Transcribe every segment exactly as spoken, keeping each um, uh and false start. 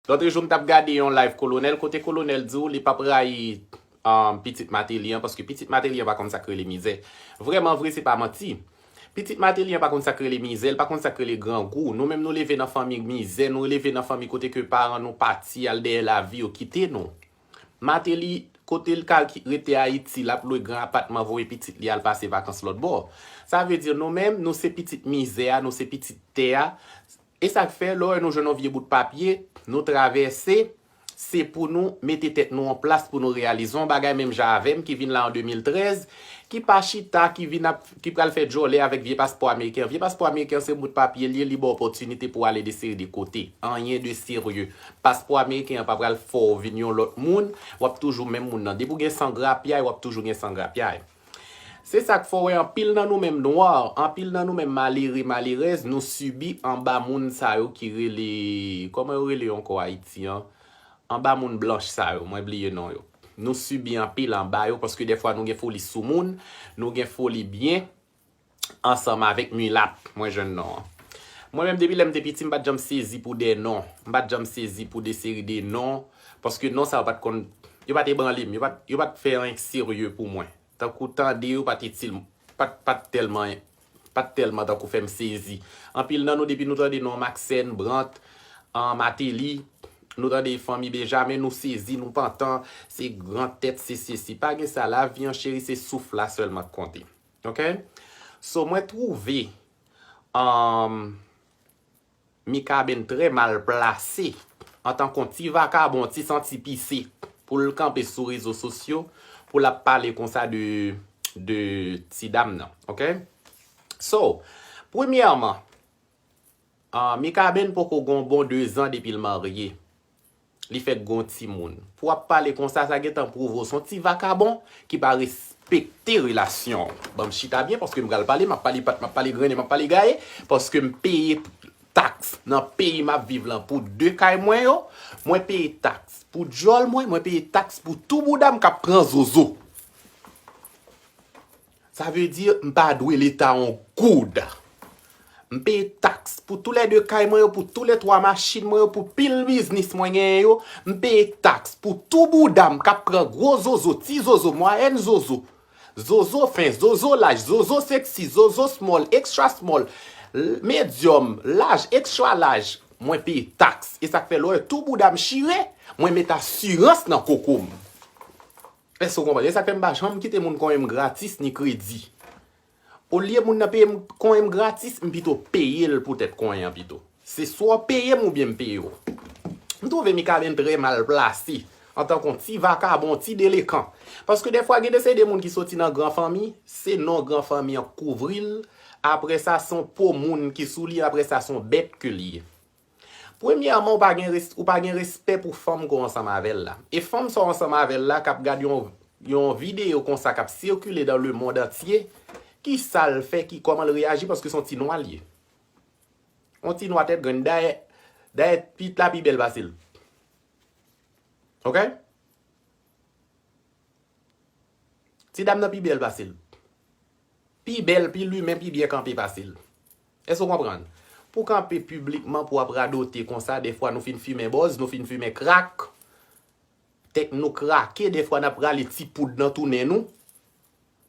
Lòt jou, m t ap gade yon live Kolonèl, kote Kolonèl di w li p ap rayi um, pitit Mateli an, paske pitit Mateli an pa konn sa k rele mizè. Vrèman vre, se pa manti. Pitit Mateli an pa konn sa k rele mizè, l pa konn sa k rele grangou. Nou menm nou leve nan fanmi mizè, nou leve nan fanmi kote ke paran nou pati al dèyè lavi yo kite nou. Mateli, kote l ka ki- rete Ayiti, l ap lwe gran apatman voye pitit li al pase vakans lòt bò. Sa vle di nou menm, nou se pitit mizè a, nou se pitit tè a. E sa k fè, lè w wè nou jwenn yon vye bout papye, nou travèse, se pou nou mete tèt nou an plas pou nou reyalize yon bagay menm jan avè m ki vin la an de mil trèz, ki pa chita, ki vin ap, ki pral fè djòlè avèk vye paspò ameriken an. Vye paspò ameriken an se yon bout papye l ye, li ba w opòtinite pou w ale de seri de kote. Anyen de serye. Paspò ameriken an pa pral fè w vin yon lòt moun, w ap toujou menm moun nan. Depi w gen san grapyay, w ap toujou gen san grapyay. Se sa k fè w wè anpil nan nou menm nwa, anpil nan nou menm malere, malerèz, nou sibi anba moun sa yo ki rele, kòman yo rele yo ankò Ayiti an? Anba moun blanch sa yo, mwen bliye non yo. Nou sibi anpil anba yo paske dèfwa nou gen foli sou moun, nou gen foli byen ansanm avèk milat, mwen jwenn non an. Mwen menm depi lè m te piti, m pa t janm sezi pou de non. M pa t janm sezi pou de seri de non, paske non sa yo pa t konn, yo pa t ebranle m, yo pa t, yo pa t fè anyen k serye pou mwen. Tankou tande yo pa t itil, pa t, pa t tèlman, pa t tèlman tankou fè m sezi. Anpil nan nou, depi nou tande non Maxène, Brandt, an, Martelly, nou tande fanmi Benjamin, nou sezi, nou pantan, se gran tèt, se sesi. Pa gen sa, lavi an cheri, se souf la sèlman k konte. Ok? So, mwen twouve um, Mikaben trè mal plase antanke yon ti vakabon, ti santi pise, pou l kanpe sou rezo sosyo, pou l ap pale konsa de, de ti dam nan. Ok? So, premyèman, uh, Mikaben poko gen yon bon de zan depi l marye. Li fèk gen yon timoun. Pou w ap pale konsa, sa gentan pwouve w se yon ti vakabon ki pa respekte relasyon w. Ban m chita byen, paske m pral pale, m ap pale pat, m ap pale grennen, m ap pale gaye, paske m peye taks nan peyi m ap viv lan pou de kay mwen yo, mwen peye taks pou djòl mwen, mwen peye taks pou tou bouda m k ap pran zozo. Sa vle di, m pa dwe Leta yon goud. M peye taks pou tou lè de kay mwen yo, pou tou lè twa machin mwen yo, pou pil biznis mwen genyen yo. M peye taks pou tou bouda m k ap pran gwo zozo, ti zozo, mwayèn zozo. Zozo fen, zozo laj, zozo seksi, zozo small, extra small, l- medium, laj, extra laj. Mwen peye taks. E sa k fè lè w wè tou bouda m chire, mwen met asirans nan koko m. Èske w konprann? E sa k fè m pa janm kite moun konyen m gratis ni kredi. Olye moun nan peye m konyen m gratis, m pito peye l poutèt konyen an pito. Se swa w peye m oubyen m peye w. M twouve Mikaben trè mal plase antanke yon ti vakabon, ti delekan. Paske dèfwa gen de se de moun ki soti nan gran fanmi, se non gran fanmi an k kouvri l, apre sa se yon po moun ki sou li, apre sa se yon bèt ke l ye. Premyèman, ou pa gen res- ou pa gen respè pou fanm ke w ansanm avè l la. E fanm sa w ansanm avè l la k ap gade yon, yon videyo konsa k ap sikile dans le monde entier, ki sa l fè, ki kòman l reyaji, paske se yon ti nwa l ye. Yon ti nwa tèt grenn, dayè, dayè pit la pi bèl pase l. Ok? Ti dam nan pi bèl pase l. Pi bèl, pi limen, pi byen kanpe pase l. Èske w konprann? Pou kanpe piblikman, pou w ap radote konsa, dèfwa nou fin fimen bòz, nou fin fimen krak, tèt nou krake, dèfwa n ap rale ti poud nan tou nen nou.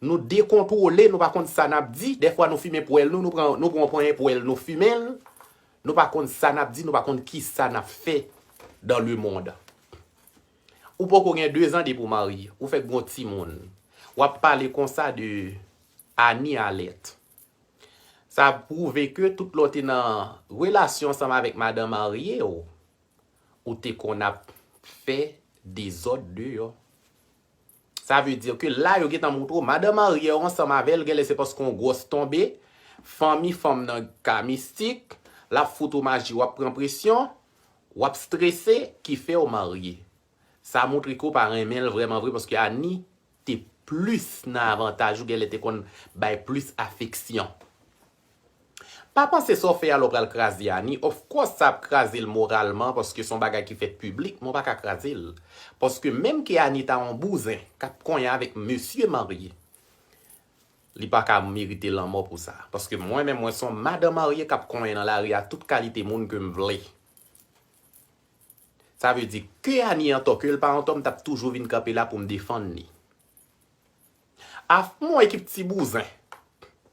Nou dekontwole, nou pa konn sa n ap di. Dèfwa nou fimen pwèl nou, nou pran, nou pran yon ponyen pwèl, nou fimen l. Nou pa konn sa n ap di, nou pa konn ki sa n ap fè dans le monde. Ou poko gen de zan depi w marye, ou fèk gen yon timoun. W ap pale konsa de Annie Alerte. Sa pwouve ke tout lè w te nan relasyon ansanm avèk madan marye w, ou te konn ap fè dezòd deyò. Sa vle di ke la, yo gentan montre w, madan marye w ansanm avè l, genlè se paske yon gwòs tonbe, fanmi fanm nan ka mistik, l ap fout ou maji, w ap pran presyon, w ap strese, ki fè w marye. Sa montre ke w pa renmen l vrèman vre, paske Annie te plis nan avantaj ou, genlè te konn bay plis afeksyon. Pa panse sa w fè a lè w pral kraze Annie. Of course, sa ap kraze l moralman, paske se yon bagay ki fèt piblik, men w pa ka kraze l. Paske menm ke Annie ta yon bouzen k ap konyen avèk mesye marye, li pa ka merite lanmò pou sa. Paske mwen menm, mwen se yon madan marye k ap konyen nan lari a tout kalite moun ke m vle. Sa vle di, ke Ani antò ke l pa antò, m t ap toujou vin kanpe la pou m defann li. Af, m wè ekip ti bouzen.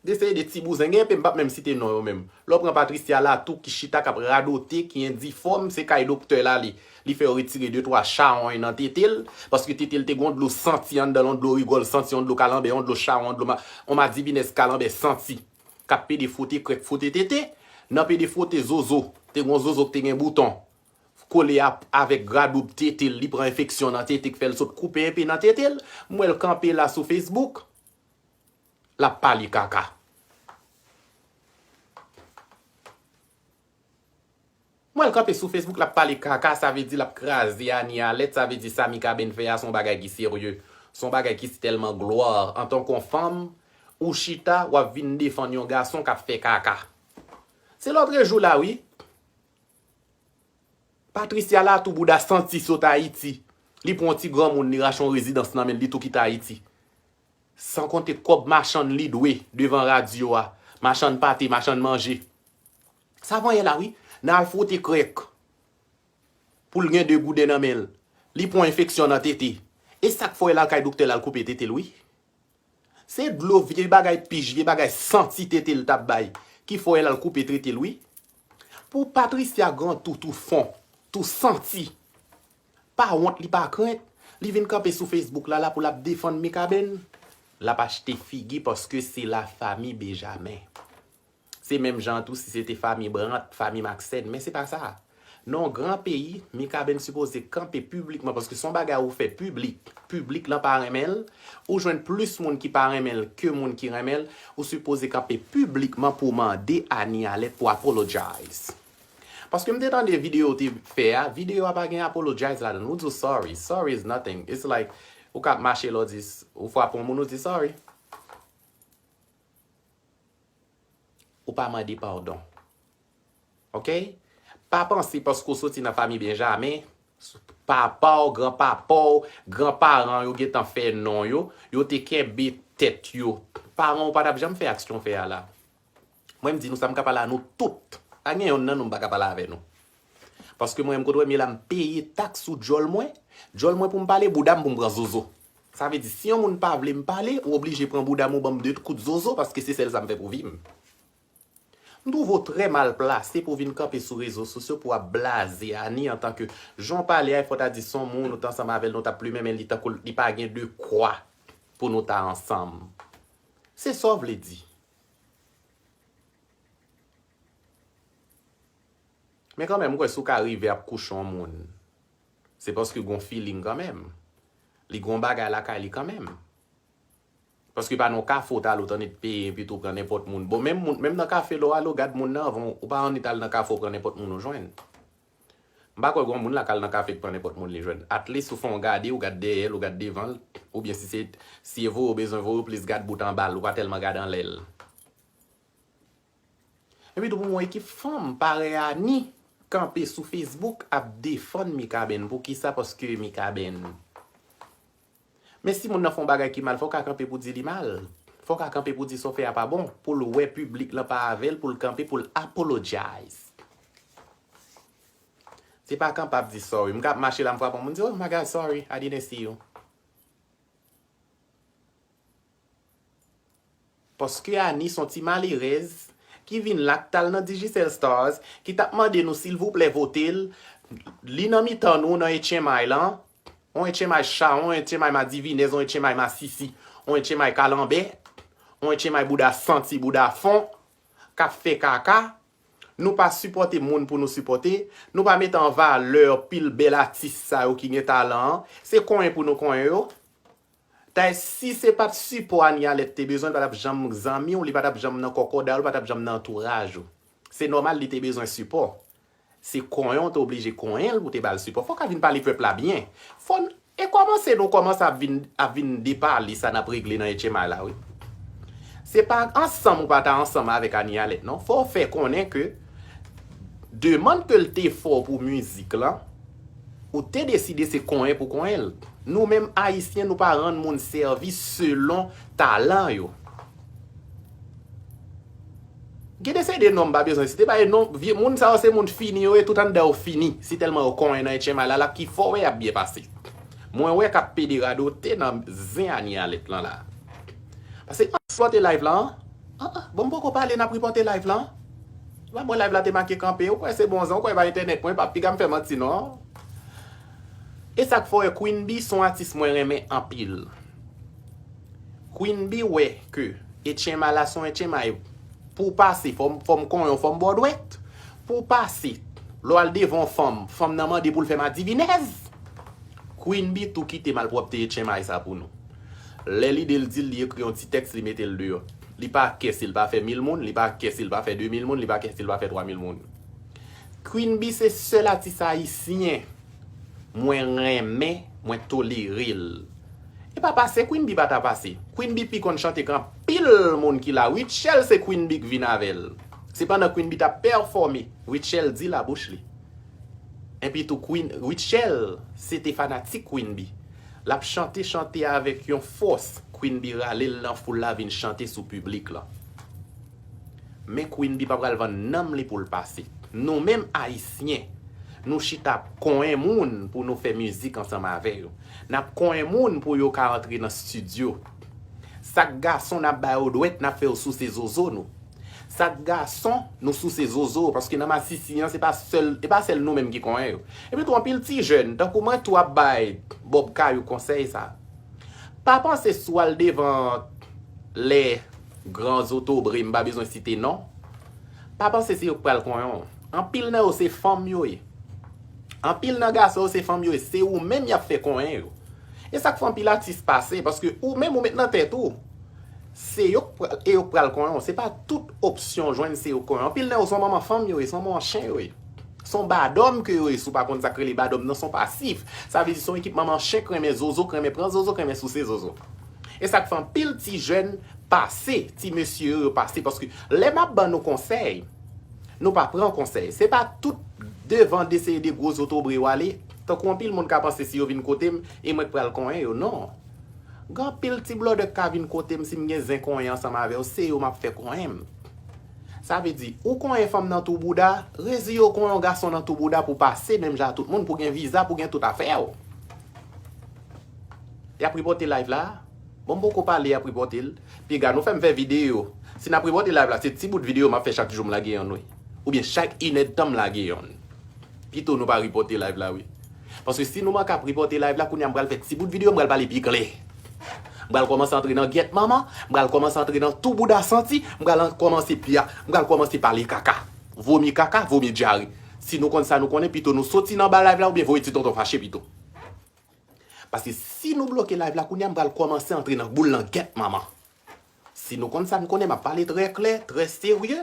Deseye de ti bouzen, gen enpe m p ap menm site non yo menm. Lè w pran Patricia Latou ki chita k ap radote, ki endifòm, se kay doktè l ale. Li fè yo retire de twa chawony nan tete l, paske tete l te gen yon dlo santi anndan l, yon dlo rigòl santi, yon dlo kalanbè, yon dlo chawony, yon dlo ma, yon madivinèz kalanbè santi. K ap pede fwote krèk, fwote tete. Nan pede fwote zozo, te gen yon zozo ki te gen bouton kole ap, avèk gradoub tete l, li pran enfeksyon nan tete k fè l sot koupe enpe nan tete l. M wè l kanpe la sou Facebook, l ap pale kaka. M wè l kanpe sou Facebook, l ap pale kaka, sa vle di l ap kraze Ani Alèt, sa vle di sa Mikaben fè a se yon bagay ki serye. Se yon bagay ki tèlman glwa. Antanke yon fanm, ou chita, w ap vin defann yon gason k ap fè kaka. Se lòtrejou la, wi. Patricia Latou bouda santi sot Ayiti. Li pran yon ti granmoun, li rache yon rezidans nan men l, li tou kite Ayiti. San konte kòb machann li dwe devan radyo a. Machann pate, machann manje. Sa vanyan la, wi. Nan al fwote krèk. Pou l gen de gouden nan men l. Li pran enfeksyon nan tete. E sa k fè w al kay doktè l al koupe tete l, wi. Se dlo vye bagay pich, vye bagay santi tete l t ap bay, ki fè w al koupe tete l, wi. Pou Patricia gran tou, tou fon, tou santi. Pa wont, li pa krent. Li vin kanpe sou Facebook la, la pou l ap defann Mikaben. L ap achte figi paske se la fami Benjamen. Se menm jan tou si se te fami Brandt, fami Maxène, men se pa sa. Nan yon gran peyi, Mikaben sipoze kanpe piblikman, paske se yon bagay ou fè piblik. Piblik lan pa renmen l, ou jwenn plis moun ki pa renmen l ke moun ki renmen l, ou sipoze kanpe piblikman pou mande Ani Alèt pou apologize. Paske m te tande videyo w te fè a, videyo a pa gen apologize ladan l. Ou di w sorry. Sorry is nothing. It's like, ou ka ap mache la, w di, ou frape yon moun, ou di sorry. Ou pa mande padon. Oke? Pa panse paske w soti nan fanmi Benjamen, papa w, granpapa w, granparan yo gentan fè non yo, yo te kenbe tèt yo. Paran w pa t ap janm fè aksyon w fè a la. Mwen, m di nou sa, m ka pale a nou tout. Pa gen yonn nan nou m pa ka pale avè nou. Paske mwen, m kote w wè m ye la, m peye taks sou djòl mwen. Djòl mwen pou m pale, bouda m pou m pran zozo. Sa vle di, si yon moun pa vle m pale, ou oblije pran bouda m ou ban m de kout zozo, paske se sèl sa m fè pou vi m. M twouve w trè mal plase pou w vin kanpe sou rezo sosyo pou w ap blaze Ani antanke jan w pale a, fò w ta di se yon moun ou t ansanm avè l, nou t ap plimen, men li tankou li pa gen de kwa pou nou ta ansanm. Se sa w vle di. Men kanmenm, m kwè si w ka rive ap kouche yon moun, se paske gon feeling kanmenm. Li gon bagay lakay li kanmenm. Paske pa nan yon kafe w t ale, w t annik peye, epi tou pran nenpòt moun. Bon, menm moun, menm nan kafe lè w ale, w gad moun nan anvan, w pa annik al nan kafe w pran nenpòt moun ou jwenn. M pa kwè gon moun la k al nan kafe k pran nenpòt moun li jwenn. At least ou fè yon gade, ou gad dèyè l, ou gad devan l, oubyen si se, si e voye w bezwen voye w plis gad bout anba l, ou pa tèlman gad anlè l. Epi tou pou yon ekip fanm parèy Ani kanpe sou Facebook ap defann Mikaben. Poukisa? Paske Mikaben. Men si moun nan fè yon bagay ki mal, fò w ka kanpe pou di li mal. Fò w ka kanpe pou di sa w fè a pa bon. Pou l wè piblik lan pa avè l, pou l kanpe, pou l apologize. Se pa kanpe ap di sorry. M ka ap mache la, m frape yon moun, di, "Oh my God, sorry, I didn't see you." Paske Ani se yon ti malerèz ki vin la, k t al nan Digicel Stars, ki t ap mande nou silvouplè vote l, li nan mitan nou nan H M I lan, yon H M I chawony, yon H M I madivinèz, yon H M I masisi, yon H M I kalanbè, yon H M I bouda santi, bouda fon, k ap fè kaka. Nou pa sipòte moun pou nou sipòte, nou pa mete an valè pil bèl atis sa yo ki gen talan an. Se konyen pou nou konyen yo. Dayè, si se pa t sipò Ani Alèt te bezwen, li pa t ap janm zanmi w, li pa t ap janm nan kòkòday ou, li pa t ap janm nan antouraj ou. Se nòmal li te bezwen sipò. Se konyen w te oblije konyen l pou w te ba l sipò. Fò w ka vin pale pèp la byen. Fò n, e kòmanse nou kòmanse ap vin, ap vin depale sa n ap regle nan H M I la, wi. Se pa ansanm ou pa ta ansanm avèk Ani Alèt, non. Fò w fè konnen ke demann ke l te fè w pou mizik lan, ou te deside se konyen pou konyen l. Nou menm Ayisyen, nou pa rann moun sèvis selon talan yo. Gen de seri de non m pa bezwen site, paske non, vye moun sa yo se moun fini yo ye, tout anndan yo fini. Si tèlman yo konyen nan etchenmay la, la ki fè w wè y ap byen pase. Mwen wè k ap pede radote nan zen Anie Alerte lan la. Paske an, ripote live la, an, an, an, bon, m poko pale, n ap ripote live la. An. Ou pa wè live la te make kanpe, ou kwè se bon zen, ou kwè pa entènèt mwen, pa piga m fè manti non. E sa k fè w wè Queen Bee se yon atis mwen renmen anpil. Queen Bee wè ke etchenmay la se yon etchenmay pou w pase, fò m, fò m konyen w, fò m ba w dwèt. Pou w pase, lè w al devan yon fanm, fanm nan mande pou l fè madivinèz. Queen Bee tou kite malpwòpte etchenmay sa pou nou. Lè lide l di l, li ekri yon ti tèks, li mete l deyò. Li pa kè si l pa fè mil moun, li pa kè si l pa fè de mil moun, li pa kè si l pa fè twa mil moun. Queen Bee se sèl atis ayisyen mwen renmen, mwen tolere l. E pa pase Queen Bee pa ta pase. Queen Bee pi konn chante ke anpil moun ki la. Rutshelle se Queen Bee k vin avè l. Sepandan Queen Bee t ap pèfòme, Rutshelle di labouch li. Epi tou Queen, Rutshelle se te fanatik Queen Bee. L ap chante, chante avèk yon fòs, Queen Bee rale l nan foul la vin chante sou piblik lan. Men Queen Bee pa pral vann nanm li pou l pase. Nou menm Ayisyen, nou chita ap konyen moun pou nou fè mizik ansanm avè yo. N ap konyen moun pou yo ka antre nan estidyo. Sa k gason, n ap ba yo dwèt, n ap fè yo souse zozo nou. Sa k gason, nou souse zozo, paske nan masisi an, se pa sèl, e pa sèl nou menm ki konyen yo. Epi tou, anpil ti jèn, tankou mwen tou ap bay Bob Kayou konsèy sa. Pa panse si w al devan lè gran zotobre, m pa bezwen site non. Pa panse se yo k pral konyen w. Anpil nan yo se fanm yo ye. Anpil nan gason yo se fanm yo ye. Se ou menm y ap fè konyen yo. E sa k fè anpil atis pase, paske ou menm ou met nan tèt ou. Se yo k pral, e yo k pral konyen w. Se pa tout opsyon w jwenn se yo k konyen w. Anpil nan yo se yon manman fanm yo ye, se yon manman chen yo ye. Se yon badòm ke yo ye, si w pa konn sa k rele badòm nan, se yon pasif. Sa vle di se yon ekip manman chen k renmen zozo, k renmen pran zozo, k renmen souse zozo. E sa k fè anpil ti jèn pase, ti mesye yo, yo pase. Paske lè m ap ban nou konsèy, nou pa pran konsèy. Se pa tout devan de seri de gwo zotobre w ale, tankou anpil moun ka panse si yo vin kote m, e mwen k pral konyen yo. Non. Gen anpil ti blòdè k ka vin kote m, si m gen zen konyen ansanm avè yo, se yo m ap fè konyen m. Sa vle di, ou konyen fanm nan tou bouda, reziye w konyen yon gason nan tou bouda pou pase menm jan a tout moun, pou gen viza, pou gen tout afè w. Y ap ripote live la. Bon, m poko pale, y ap ripote l. Piga nou fè m fè videyo. Si n ap ripote live la, se ti bout videyo m ap fè chak jou m lage yonn, wi. Oubyen chak inèdtan m lage yonn. Pito nou pa ripote live la, wi. Paske si nou manke ap ripote live la, kounye a m pral fè ti bout videyo, m pral pale pi klè. M pral kòmanse antre nan gyèt manman, m pral kòmanse antre nan tou bouda santi, m pral an-, kòmanse pya, m pral kòmanse pale kaka. Vomi kaka, vomi dyare. Si nou konn sa nou konnen, pito nou soti nan ba live la oubyen voye ti tonton fache pito. Paske si nou bloke live la kounye a, m pral kòmanse antre nan boul nan gyèt manman. Si nou konn sa n konnen, m ap pale trè klè, trè serye,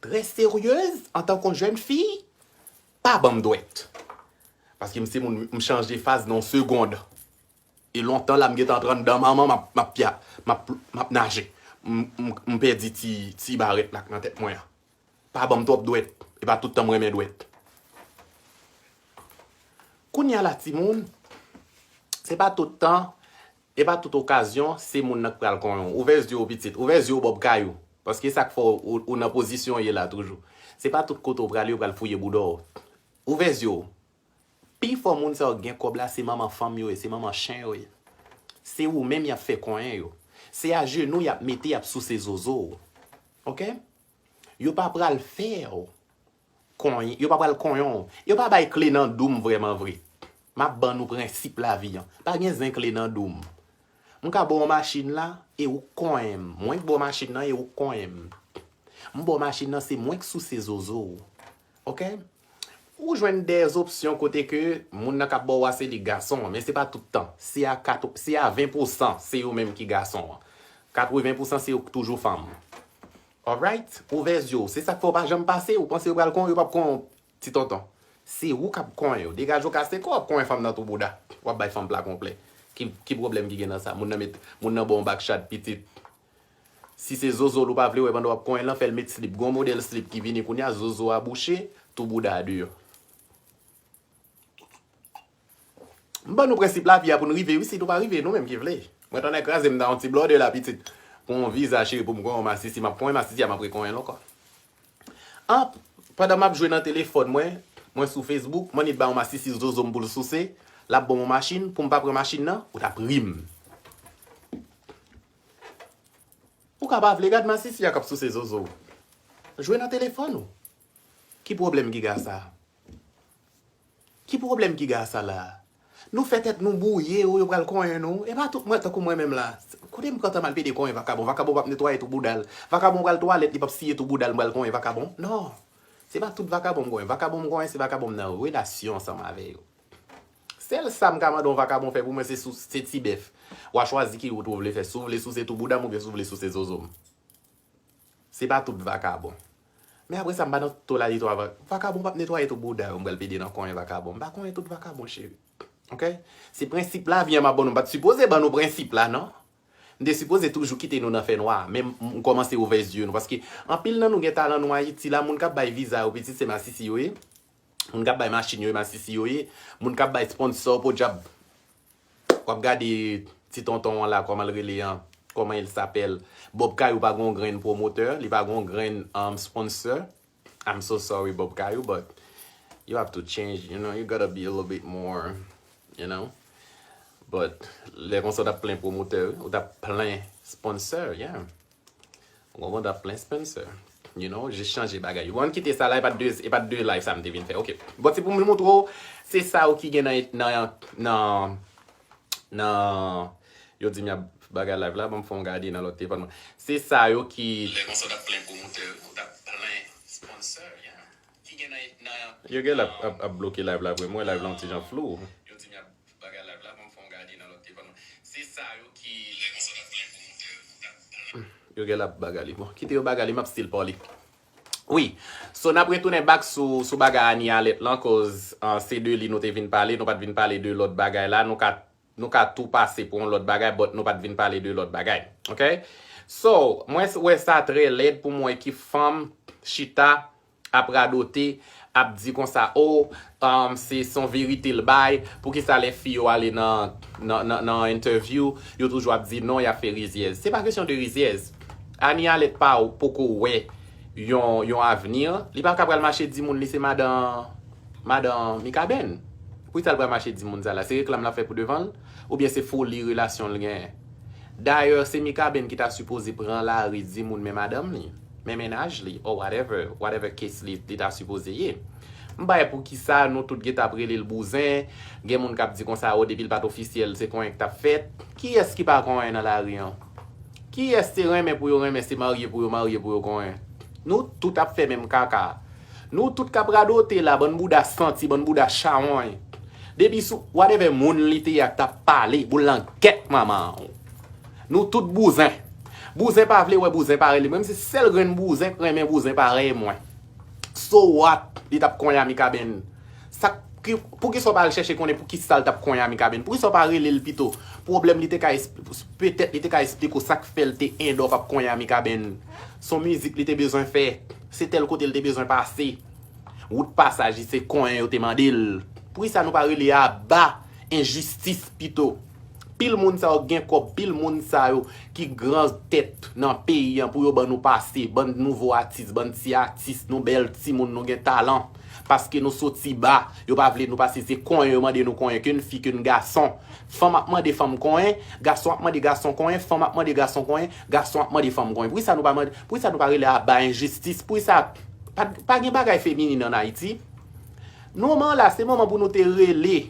trè seryez, antanke yon jèn fi, pa ban m dwèt. Paske m se moun, m chanje faz nan yon segond. E lontan la, m gentan antre anndan manman, m ap, m ap pya, m ap, m ap naje. M, m, m pèdi ti, ti barèt la k nan tèt mwen an. Pa ban m twòp dwèt. E pa tout tan m renmen dwèt. Kounye a la, timoun, se pa tout tan, e pa tout okazyon, se moun nan k pral konyen w. Ouvè zye w, pitit. Ouvè zye w, Bob Kayou. Paske sa k fè w, ou, ou nan pozisyon w ye la toujou. Se pa tout kote w prale, yo pral fouye bouda w. Ouvè zye w. Pifò moun sa yo k gen kòb la, se manman fanm yo ye, se manman chen yo ye. Se ou menm y ap fè konyen yo. Se ajenou y ap mete, y ap souse zozo w. Oke? Yo pa pral fè w konyen, yo pa pral konyen w. Yo pa bay kle nan dou m vrèman vre. M ap ban nou prensip lavi an. Pa gen zen kle nan dou m. M ka ba w machin la, e ou k konyen m. Mwen k ba w machin nan, e ou k konyen m. M ba w machin nan, se mwen k souse zozo w. Oke? Ou jwenn dèzopsyon kote ke moun nan k ap ba w a se li gason an, men se pa tout tan. Se a kat, se a ven pousan, se yo menm ki gason an. Katreven pousan se yo k toujou fanm. Alright? Ouvè zye w. Se sa k fè w pa janm pase, ou panse yo pral konyen w, yo p ap konyen w, ti tonton. Se ou k ap konyen yo. Degaje w kase kò w ap konyen fanm nan tou bouda. W ap bay fanm pla konplè. Ki, ki pwoblèm ki gen nan sa? Moun nan met, moun nan ba w yon bak chat pitit. Si se zozo l ou pa vle wè pandan w ap konyen l lan, fè l met slip. Gon modèl slip ki vini kounye a, zozo a bouche, tou bouda a deyò. M ban nou prensip lavi a pou n rive, wi, si nou pa rive, nou menm ki vle. Mwen tande kraze m nan yon ti blòdè la, pitit. Pran yon viza, cheri, pou m konyen yon masisi. M ap konyen masisi a, m ap rekonyen l ankò. An, pandan m ap jwe nan telefòn mwen, mwen sou Facebook, m annik ba yon masisi zozo m pou l souse, l ap ban m yon machin, pou m pa pran machin nan, ou t ap ri m. Ou ka pa vle gad masisi a k ap souse zozo w. Jwe nan telefòn ou. Ki pwoblèm ki gen sa? Ki pwoblèm ki gen sa la? Nou fè tèt nou bwouye, yo, yo pral konyen nou. E pa tout mwen, tankou mwen menm la. Kote m kontan m al pede konyen vakabon? Vakabon p ap netwaye tou bouda l. Vakabon pral twalèt, li p ap siye tou bouda l, m pral konyen vakabon? Non. Se pa tout vakabon m konyen. Vakabon m konyen, se vakabon m nan relasyon ansanm avè yo. Sèl sa m ka mande yon vakabon fè pou mwen, se sou, se ti bèf. W a chwazi ki wout ou vle fè. Si w vle souse tou bouda m oubyen si w vle souse zozo m. Se pa tout vakabon. Men apre sa, m pa nan tolale tou a va-, vakabon p ap netwaye tou bouda yo, m pral pede nan konyen vakabon. M pa konyen tout vakabon, cheri. Oke? Se prensip lavi an m ap ban nou. M pa t sipoze ban nou prensip la, non. M te sipoze toujou kite nou nan fènwa, men m, m kòmanse ouvè zye nou. Paske anpil nan nou gen talan nou Ayiti la, moun k ap bay viza yo, pitit, se masisi yo ye. Moun k ap bay machin yo, e masisi yo ye. Moun k ap bay sponsor, podyab. W ap gade ti tonton an la, kòman l rele an? Kòman il s'appelle? Bob Kayou pa gon grenn pwomotè, li pa gon grenn, um, sponsor. I'm so sorry, Bob Kayou, but you have to change, you know, you gotta be a little bit more, you know. But, lè konsa w t ap plen pwomotè, wi, ou t ap plen sponsor, yeah. Ou konprann, t ap plen sponsor. You know, jis chanje bagay. Bon, ann kite sa la, e pa t de, e pa t de live sa m te vin fè. Ok. Bon, se pou m montre w, se sa yo ki gen nan, nan, nan, nan, yo di m y ap bagay live la, ban m fè yon gade nan lòt telefòn mwen. Se sa yo ki. Lè konsa w t ap plen pwomotè, ou t ap plen sponsor, yeah. Ki gen nan, nan. Yo gen la ap, ap, ap bloke live la vre. Mwen live la yon ti jan flou. Yo di m y ap bagay live la, ban m fè yon gade nan lòt telefòn mwen. Se sa yo ki. Lè konsa w t ap plen pwomotè, ou t ap plen. Yo gen la ap bagay li. Bon, kite yo bagay li, m ap still pale. Wi. So, n ap retounen back sou, sou bagay Anie Alerte lan, koz, ah, se de li nou te vin pale, nou pa t vin pale de lòt bagay la, nou ka, nou ka tou pase pou yon lòt bagay, but nou pa t vin pale de lòt bagay. Ok? So, mwen s-, wè sa trè lèd pou mwen ki fanm chita ap radote, ap di konsa, oh, um, se, se yon verite l bay, poukisa lè fi yo ale nan, nan, nan, nan interview, yo toujou ap di non, y ap fè rizyèz. Se pa kesyon de rizyèz. Anie Alerte pa poko wè yon, yon avni, li pa ka pral mache di moun li se madan, madan Mikaben. Poukisa l pral mache di moun sa la? Se reklam l ap fè pou devan l? Oubyen se foli relasyon l genyen? Dayè, se Mikaben ki ta sipoze pran lari di moun men madanm li, men mennaj li, or whatever, whatever case li, li ta sipoze ye. M pa wè poukisa nou tout gentan ap rele l bouzen, gen moun k ap di konsa, o, depi l pa t ofisyèl, se konyen k t ap fèt. Kiyès ki pa konyen nan lari an? Kiyès te renmen pou yo renmen, se marye pou yo marye pou yo konyen? Nou tout ap fè menm kaka. Nou tout k ap radote la, bann bouda santi, bann bouda chawony. Depi sou whatever moun li te ye a t ap pale, boul nan gèt manman w. Nou tout bouzen. Bouzen pa vle wè bouzen parèy li. Mwen, se sèl grenn bouzen k renmen bouzen parèy mwen. So what? Li t ap konyen a Mikaben. Sa k, ki, poukisa w pa al chèche konnen poukisa l t ap konyen a Mikaben? Poukisa w pa rele l pito? Pwoblèm li te ka espli-, petèt li te ka esplike w sa k fè l te end up ap konyen a Mikaben. Se yon mizik li te bezwen fè. Se tèl kote l te bezwen pase. Wout pasaj li se konyen yo te mande l. Poukisa nou pa rele aba enjistis pito? Pil moun sa yo gen kòb, pil moun sa yo ki gran tèt nan peyi an pou yo ban nou pase, bann nouvo atis, bann ti atis, nou bèl timoun, nou gen talan. Paske nou soti ba, yo pa vle nou pase, se konyen yo mande nou konyen, ke n fi, ke n gason. Fanm ap mande fanm konyen, gason ap mande gason konyen, fanm ap mande gason konyen, gason ap mande fanm konyen. Poukisa nou pa mande, poukisa nou pa rele aba enjistis? Poukisa pa, pa gen bagay feminin ann Ayiti? Moman la, se moman pou nou te rele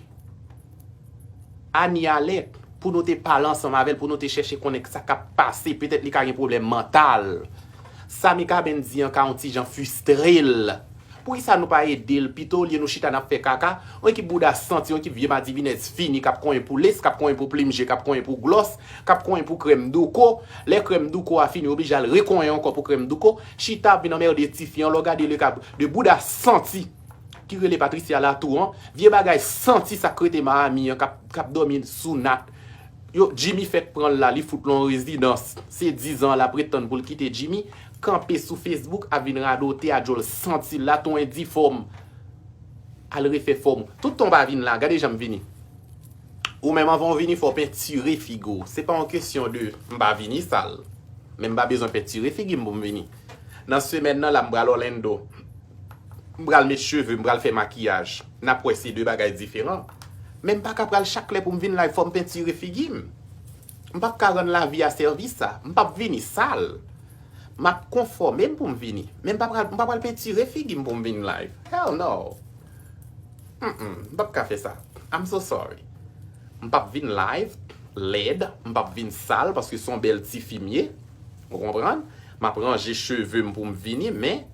Anie Alerte, pou nou te pale ansanm avè l, pou nou te chèche konnen sa k ap pase. Petèt li ka gen pwoblèm mantal. Sa Mikaben di an ka yon ti jan fristre l. Poukisa nou pa ede l pito, olye nou chita n ap fè kaka? Yon ekip bouda santi, yon ekip vye madivinèz fini k ap konyen pou les, k ap konyen pou plim je, k ap konyen pou glòs, k ap konyen pou krèm douko. Lè krèm douko a fini, yo oblije al rekonyen ankò pou krèm douko. Chita ap vin anmède tifi an, lè w gade le ka de bouda santi ki rele Patricia Latour an, vye bagay santi sa k rete Miami an, k ap, k ap dòmi sou nat. Yo, Jimmy fèk pran l la, li fout l yon rezidans. Se diz an l ap ret tann pou l kite Jimmy. Kanpe sou Facebook, ap vin radote a djòl santi l la, ton endifòm. Al refè fòm ou. Tout tan w pa vin la, gade jan m vini. Ou menm anvan w vini, fò w pentire figi w. Se pa yon kesyon de m pa vini sal. Men m pa bezwen pentire figi m pou m vini. Nan semèn nan la, m pral Orlando. M pral met cheve, m pral fè makiyaj. N ap wè se de bagay diferan. Men m pa ka pral chak lè pou m vin live, fò m pentire figi m. M p ap ka rann lavi a sèvis sa. M p ap vini sal. M ap konfòme m pou m vini. Men m pa pral, m pa pral pentire figi m pou m vin live. Hell no. Mm-mm, m p ap ka fè sa. I'm so sorry. M p ap vin live lèd, m p ap vin sal paske se yon bèl tifi m ye. Ou konprann? M ap ranje cheve m pou m vini, men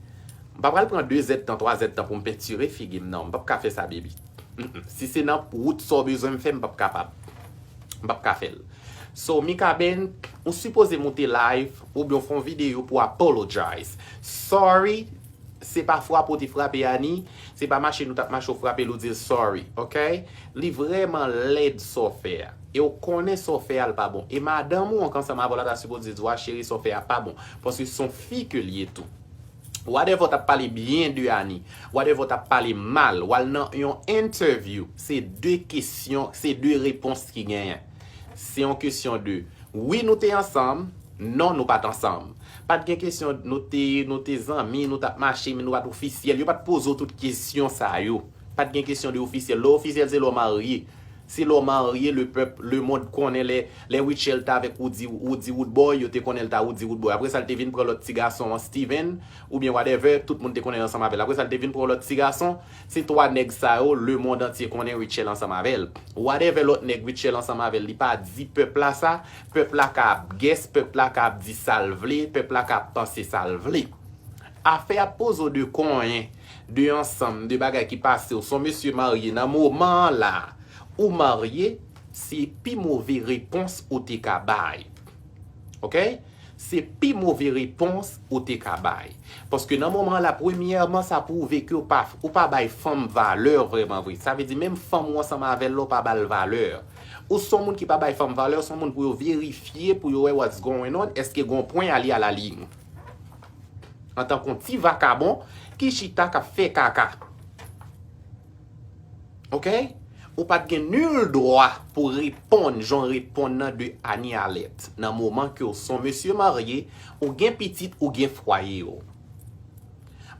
m pa pral pran de zèdtan, twa zèdtan pou m pentire figi m, non. M p ap ka fè sa, baby. Mm-mm. Si se nan wout sa w bezwen m fè, m p ap kapab. M p ap ka fè l. So, Mikaben, ou sipoze moute live oubyen w fè yon videyo pou apologize. Sorry, se pa frape w te frape Ani, se pa mache nou t ap mache w frape l ou di l sorry, ok? Li vrèman lèd sa w fè a. E w konnen sa w fè a l pa bon. E madanm ou ansanm avè w la ta sipoze di w a cheri sa w fè a pa bon. Paske se yon fi ke l ye tou. Whatever w t ap pale byen de Ani, whatever w t ap pale mal, w al nan yon interview, se de kesyon, se de repons ki genyen. Se yon kesyon de wi, nou te ansanm, non, nou pa t ansanm. Pa t gen kesyon nou te, nou te zanmi, nou t ap mache, men nou pa t ofisyèl. Yo pa t poze w tout kesyon sa yo. Pa t gen kesyon de ofisyèl. Lè w ofisyèl, se lè w marye. Se lè w marye, le pèp, le mond konnen lè, lè Rutshelle t avèk Roody, Roody Roodboy, yo te konnen l ta Roody Roodboy. Apre sa, l te vin pran lòt ti gason an, Steven, oubyen whatever, tout moun te konnen l ansanm avè l. Apre sa, l te vin pran lòt ti gason, se twa nèg sa yo, le mond antye konnen Rutshelle ansanm avè l. Whatever lòt nèg Rutshelle ansanm avè l, li pa di pèp la sa, pèp la ka ap guess, pèp la ka ap di sa l vle, pèp la ka ap panse sa l vle. Afè ap poze w de konyen, de ansanm, de bagay ki pase w, se yon mesye marye nan moman an la, ou marye, se pi move repons ou te ka bay. Ok? Se pi move repons ou te ka bay. Paske nan moman an la, premyèman, sa pwouve ke w pa, ou pa bay fanm valè vrèman vre. Sa vle di, menm fanm ou ansanm avè l la, ou pa ba l valè. Ou se yon moun ki pa bay fanm valè, ou se yon moun pou yo verifye, pou yo wè what's going on, èske gen yon pwen ale a la liy. Antanke yon ti vakabon ki chita k ap fè kaka. Ok? Ou pa t gen nil dwa pou reponn jan w reponn nan de Anie Alerte. Nan moman ke w se yon mesye marye, ou gen pitit, ou gen fwaye w.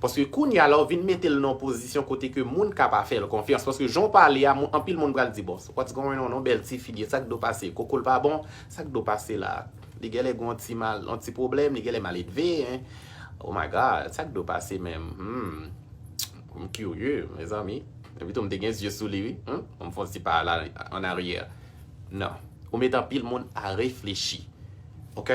Paske kounye a la, w vin mete l nan yon pozisyon kote ke moun ka pa fè l konfyans. Paske jan w pale a, moun, anpil moun pral di, "Bon, what's going on? Yon bèl tifi l ye, sa k do pase? Koko l pa bon? Sa k do pase la?" Li genlè gen yon ti mal, yon ti pwoblèm, li genlè maledve, hein. Oh my God, sa k do pase menm? Hmm. M kirye, mezanmi. Epi tou, m te gen zye sou li, wi. Hmm? M fè yon ti pa la, an aryè. Non. Ou met anpil moun a reflechi. Ok?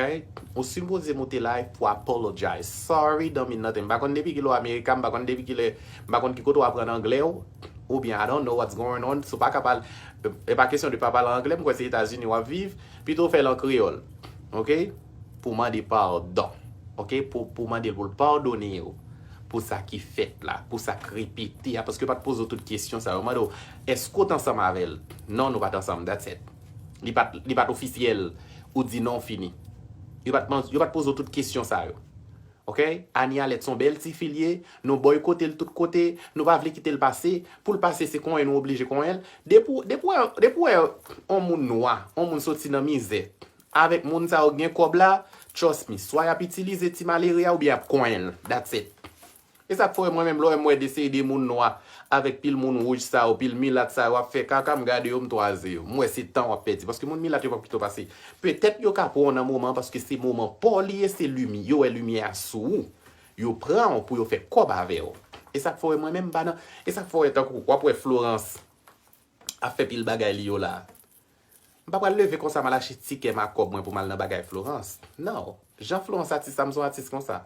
Ou sipoze moute live pou apologize. Sorry, Domin Nothing. M pa konn depi kilè w America, m pa konn depi kilè, m pa konn ki kote w aprann anglè w. Oubyen, I don't know what's going on. Si w pa ka pale, e pa kesyon de pa pale anglè, m kwè se Etazini w ap viv. Pito w fè l an kreyòl. Ok? Pou mande padon. Ok? Pou, pou mande l pou l padone w. Pou sa ki fèt la, pou sa k repete a, paske yo pa t poze w tout kesyon sa yo. Yo mande w, èske w t ansanm avè l? Non, nou pa t ansanm, that's it. Li pa t, li pa t ofisyèl, ou di non, fini. Yo pa t man-, yo pa t poze w tout kesyon sa yo. Ok? Anie Alerte se yon bèl tifi l ye, nou bòykote l tout kote, nou pa vle kite l pase. Pou l pase, se konyen nou oblije konyen l. Depi w, depi w wè, depi w wè yon moun nwa, yon moun soti nan mizè, avèk moun sa yo gen kòb la, trust me, swa y ap itilize ti malere a oubyen y ap konyen l. That's it. E sa k fè w wè mwen menm, lè w wè m wè de seri de moun nwa avèk pil moun wouj sa yo, pil milat sa yo ap fè kaka, m gade yo, m twaze yo. M wè se tan w ap pèdi. Paske moun milat yo p ap kite w pase. Petèt yo ka pran w nan moman an paske se moman pa w li ye, se limyè, yo wè limyè a sou ou. Yo pran w pou yo fè kòb avè w. E sa k fè w wè mwen menm m pa nan, e sa k fè w wè tankou w ap wè Florence ap fè pil bagay li yo la. M pa pral leve konsa m al achte tikè m ak kòb mwen pou m al nan bagay Florence. Non. Jan Florence atis la, m se yon atis konsa.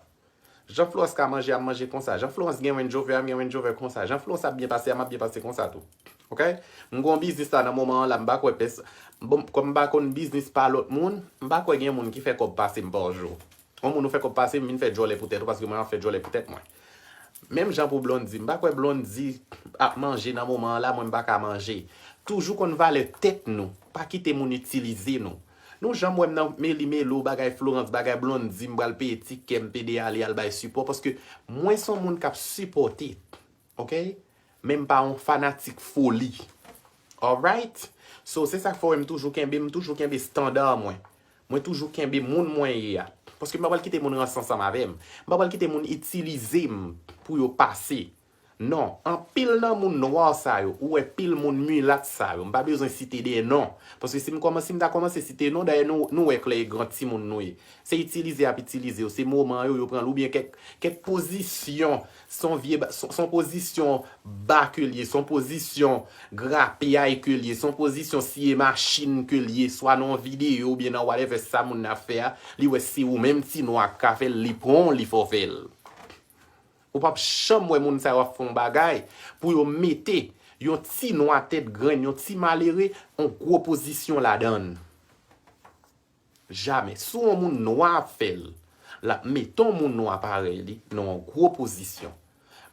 Jan Florence ka manje a, m manje konsa. Jan Florence gen Range Rover a, m gen Range Rover konsa. Jan Florence ap byen pase a, m ap byen pase konsa tou. Ok? M gen yon biznis la nan moman an la, m pa kwè pès-, bon, kòm m pa konn biznis pa lòt moun, m pa kwè gen moun ki fè kòb pase m pa jou. Yon moun ou fè kòb pase m, vin fè djòlè pou tèt ou, paske mwen ap fè djòlè pou tèt mwen. Menm jan pou Blondy, m pa kwè Blondy ap manje nan moman an la, mwen m pa ka manje. Toujou konn valè tèt nou, pa kite moun itilize nou. Nou janm wè m nan meli melo, bagay Florence, bagay Blondy, m pral peye tikè, m pede ale al bay sipò, paske mwen se yon moun k ap sipòte, ok? Men m pa yon fanatik foli. Alright? So, se sa k fè w wè m toujou kenbe, m toujou kenbe estanda mwen. Mwen toujou kenbe moun mwen ye a. Paske m pa pral kite moun ranse ansanm avè m. M pa pral kite moun itilize m pou yo pase. Non, anpil nan moun nwa sa yo, ou wè pil moun milat sa yo, m pa bezwen site de non. Paske si m kòmanse, si m ta kòmanse site non, dayè nou, nou wè klè e gran timoun nou ye. Se itilize y ap itilize yo, se moman yo, yo pran l, oubyen kèk, kèk pozisyon, se yon vye, se se yon pozisyon ba ke l ye, se yon pozisyon grapyay ke l ye, se yon pozisyon siye machin ke l ye, swa nan yon videyo oubyen nan whatever sa moun nan ap fè a, li wè se ou menm ti nwa k ka fè l, li pran w, li fè w fè l. Ou p ap janm wè moun sa yo ap fè yon bagay pou yo mete yon ti nwa tèt grenn, yon ti malere, yon gwo pozisyon ladan l. Jamè. Si yon moun nwa ap fè l, l ap mete yon moun nwa parèy li nan yon gwo pozisyon.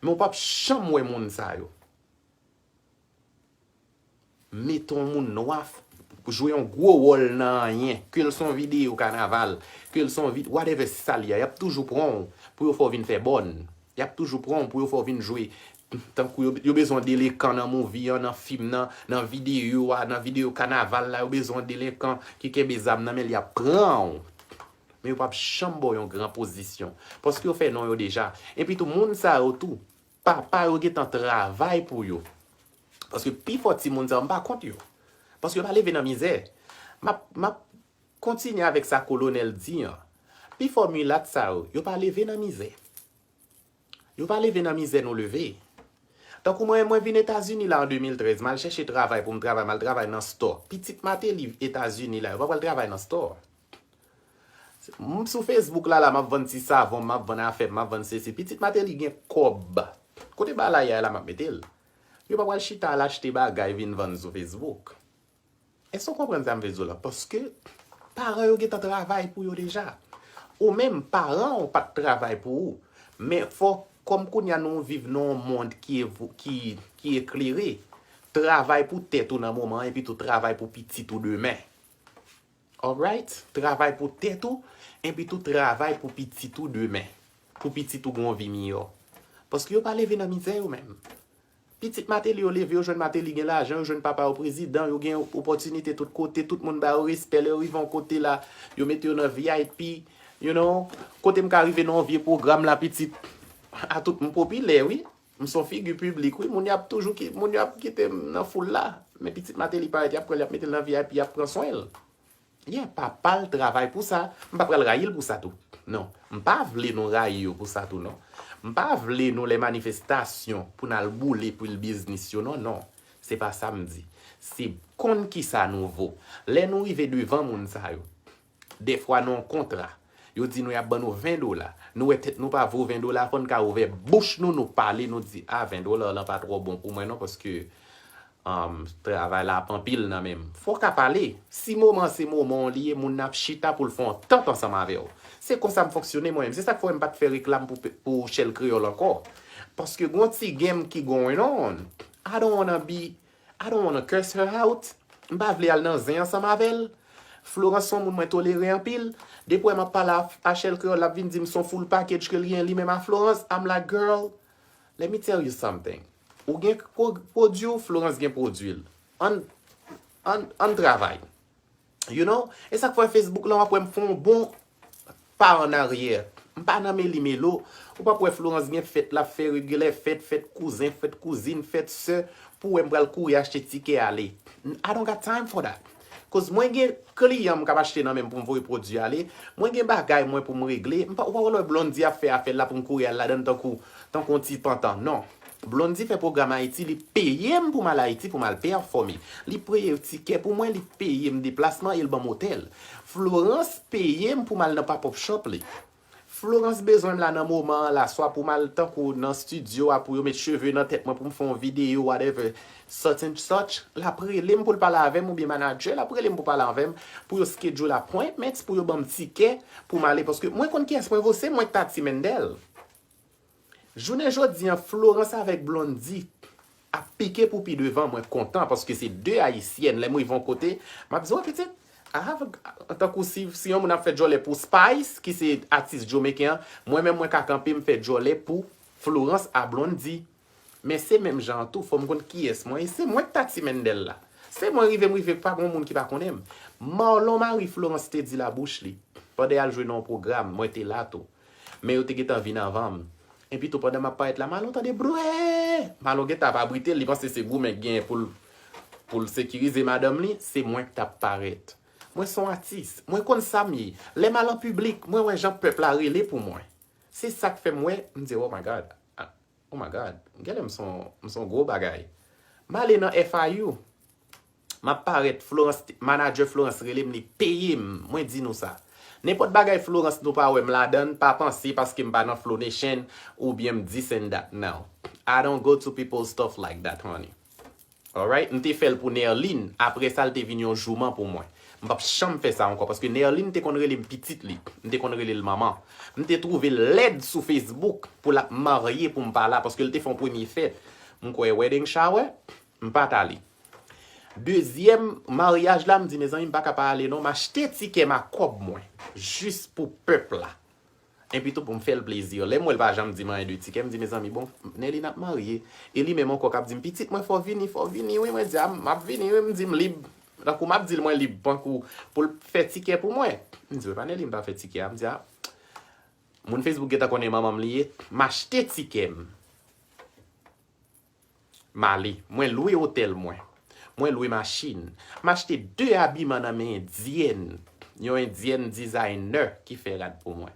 Men w p ap janm wè moun sa yo mete yon moun nwa f- jwe yon gwo wòl nan anyen, ke l se yon videyo kanaval, ke l se yon vid- whatever sa l ye a, y ap toujou pran w pou yo fè w vin fè bòn. Y ap toujou pran w pou yo fè w vin jwe. Tankou yo, yo bezwen w delekan nan movie an, nan fim nan, nan videyo a, nan videyo kanaval la, yo bezwen w delekan ki kenbe zam nan men l, y ap pran w. Men yo p ap janm ba w yon gran pozisyon. Paske yo fè non yo deja. Epi tou, moun sa yo tou, papa yo gentan travay pou yo. Paske pifò timoun sa yo, m pa kont yo. Paske yo pa leve nan mizè. M ap, m ap kontinye avèk sa Kolonèl di an. Pifò milat sa yo, yo pa leve nan mizè. Yo pa leve nan mizè nou leve. Tankou mwen, mwen vin Etazini la an de mil trèz, m al chèche travay pou m travay, m al travay nan store. Pitit Mateli Etazini la, yo pa pral travay nan store. M sou Facebook la, la, m ap vann ti savon, m ap vann afè, m ap vann sesi. Pitit Mateli gen kòb. Kote bagay la, la, m ap mete l. Yo pa pral chita al achte bagay vin vann sou Facebook. Èske w konprann sa m vle di w la? Paske paran yo gentan travay pou yo deja. Ou menm, paran w pa t travay pou ou. Men fò, kòm kounye a nou viv nan yon mond ki, evo- ki, ki eklere, travay pou tèt ou nan moman an, epi tou travay pou pitit ou demen. Alright? Travay pou tèt ou, epi tou travay pou pitit ou demen. Pou pitit ou gen yon vi miyò. Paske yo pa leve nan mizè yo menm. Pitit Mateli yo leve, yo jwenn Mateli gen lajan, yo jwenn papa yo prezidan, yo gen opòtinite tout kote, tout moun ba yo respè, lè yo rive yon kote la, yo mete yo nan V I P, you know, kote m ka rive nan yon vye pwogram la pitit, a tout m popilè wi, m se yon figi piblik wi, moun y ap toujou ki, moun yo ap kite m nan foul la, men pitit Mateli parèt, y ap pran l, y ap mete l nan V I P, y ap pran swen l. Yeah, papa l travay pou sa. M pa pral rayi l pou sa tou. Non. M pa vle nou rayi yo pou sa tou, non. M pa vle nou lè manifestasyon pou n al boule pil biznis yo, non, non. Se pa sa m di. Se konn kisa nou vo. Lè nou rive devan moun sa yo, dèfwa nan yon kontra, yo di nou y ap ban nou ven dola. Nou wè tèt nou pa vo ven dola, fò n ka ouvè bouch nou, nou pale, nou di, a, ven dola lan pa twò bon pou mwen, non, paske um, travay la ap anpil nan men m. Fò w ka pale. Si moman an se moman w li ye, moun nan ap chita pou l fè yon tant ansanm avè w. Se konsa m fonksyone mwen menm. Se sa k fè m pa t fè reklam pou, pou Shell Creole ankò. Paske gon ti game ki going on. I don't wanna be, I don't wanna curse her out. M pa vle al nan zen ansanm avè l. Florence se yon moun mwen tolere anpil. Depi w wè m ap pale a, a Shell Creole, l ap vin di m se yon full package ke l gen li menm a Florence. I'm like, girl, let me tell you something. Ou gen pwo- pwodui w, Florence gen pwodui l. Ann, ann, ann travay. You know? E sa k fè Facebook lan, w ap wè m fè yon bon pa annaryè. M pa nan meli melo. Ou p ap wè Florence gen fèt l ap fè, regle fèt, fèt kouzen, fèt kouzin, fèt sè, pou wè m pral kouri achte tikè ale. I don't got time for that. Koz mwen gen kliyan m k ap achte nan men m pou m voye pwodui ale. Mwen gen bagay mwen pou m regle. M pa, ou pa wè lè Blondy ap fè afè l la pou m kouri al ladan l tankou, tankou yon ti pantan. Non. Blondy fè pwogram Ayiti, li peye m pou m al Ayiti pou m al pèfòme. Li peye tikè pou mwen, li peye m deplasman e l ban m otèl. Florence peye m pou m al nan pop-up shop li. Florence bezwen m la nan moman an la, swa pou m al tankou nan estidyo a pou yo met cheve nan tèt mwen pou m fè yon videyo, whatever, such and such, l ap rele m pou l pale avè m, oubyen manager l ap rele m pou pale avè m, pou yo schedule appointments, pou yo ban m tikè pou m ale, paske mwen konn kiyès mwen vo, se mwen k Tati Mendel. Jounen jodi an, Florence avèk Blondy ap pike pou pi devan, mwen kontan paske se de ayisyèn. Lè m rive yon kote, m ap di, "Wè pitit, I have a," tankou si, si yon moun ap fè djòlè pou Spice, ki se atis jamaican an, mwen menm mwen ka kanpe m fè djòlè pou Florence a Blondy. Men se menm jan an tou, fò m konn kiyès mwen ye. Se mwen k Tati Mendel la. Se mwen rive, m rive, pa gon moun ki pa konnen m. Marlon mari Florence te di labouch li, Pandan y al jwe nan yon pwogram, mwen te la tou. Men yo te gentan vin anvan m. Epi tou, pandan m ap parèt la, Malo tande bwè! Malo gentan ap abrite l, li panse se goumen k genyen pou l, pou l sekirize madanm li, se mwen k t ap parèt. Mwen se yon atis. Mwen konn sa m ye. Lè m al an piblik, mwen wè jan pèp la rele pou mwen. Se sa k fè m wè, m di, "Oh my God. Ah, oh my God. Gade m se yon, m se yon gwo bagay." M ale nan F I U. M ap parèt, Florence, manager Florence rele m, li peye m. Mwen di nou sa. Nenpòt bagay Florence nou pa wè m ladan l, pa panse paske m pa nan Flow Nation oubyen m this and that. No. I don't go to people stuff like that, honey. Alright? M te fè l pou Nerline. Apre sa, l te vin yon jouman pou mwen. M p ap janm fè sa ankò, paske Nerline te konn rele m pitit li. M te konn rele l manman. M te twouve l lèd sou Facebook pou l ap marye pou m pa la, paske l te fè yon premye fèt. M kwè wedding shower, m pa t ale. Dezyèm maryaj la, m di, "Mezanmi, m pa ka pa ale non, m achte tikè m ak kòb mwen, jis pou pèp la." Epi tou pou m fè l plezi. Lè m wè l pa janm di m anyen de tikè, m di, "Mezanmi, bon, Nerline ap marye." E li menm ankò k ap di m, "Pitit mwen, fò w vini, fò w vini, wi." Mwen di, "A, m ap vini, wi." M di, "M lib." Tankou m ap di l mwen lib, tankou pou l fè tikè pou mwen. M di, "Wi, pa Nerline pa fè tikè a." M di, "A, moun Facebook gentan konnen manman m li ye." M achte tikè m. M ale. Mwen lwe otèl mwen. Mwen lwe machin. M achte de abiman nan men endyèn. Yon endyèn designer ki fè rad pou mwen.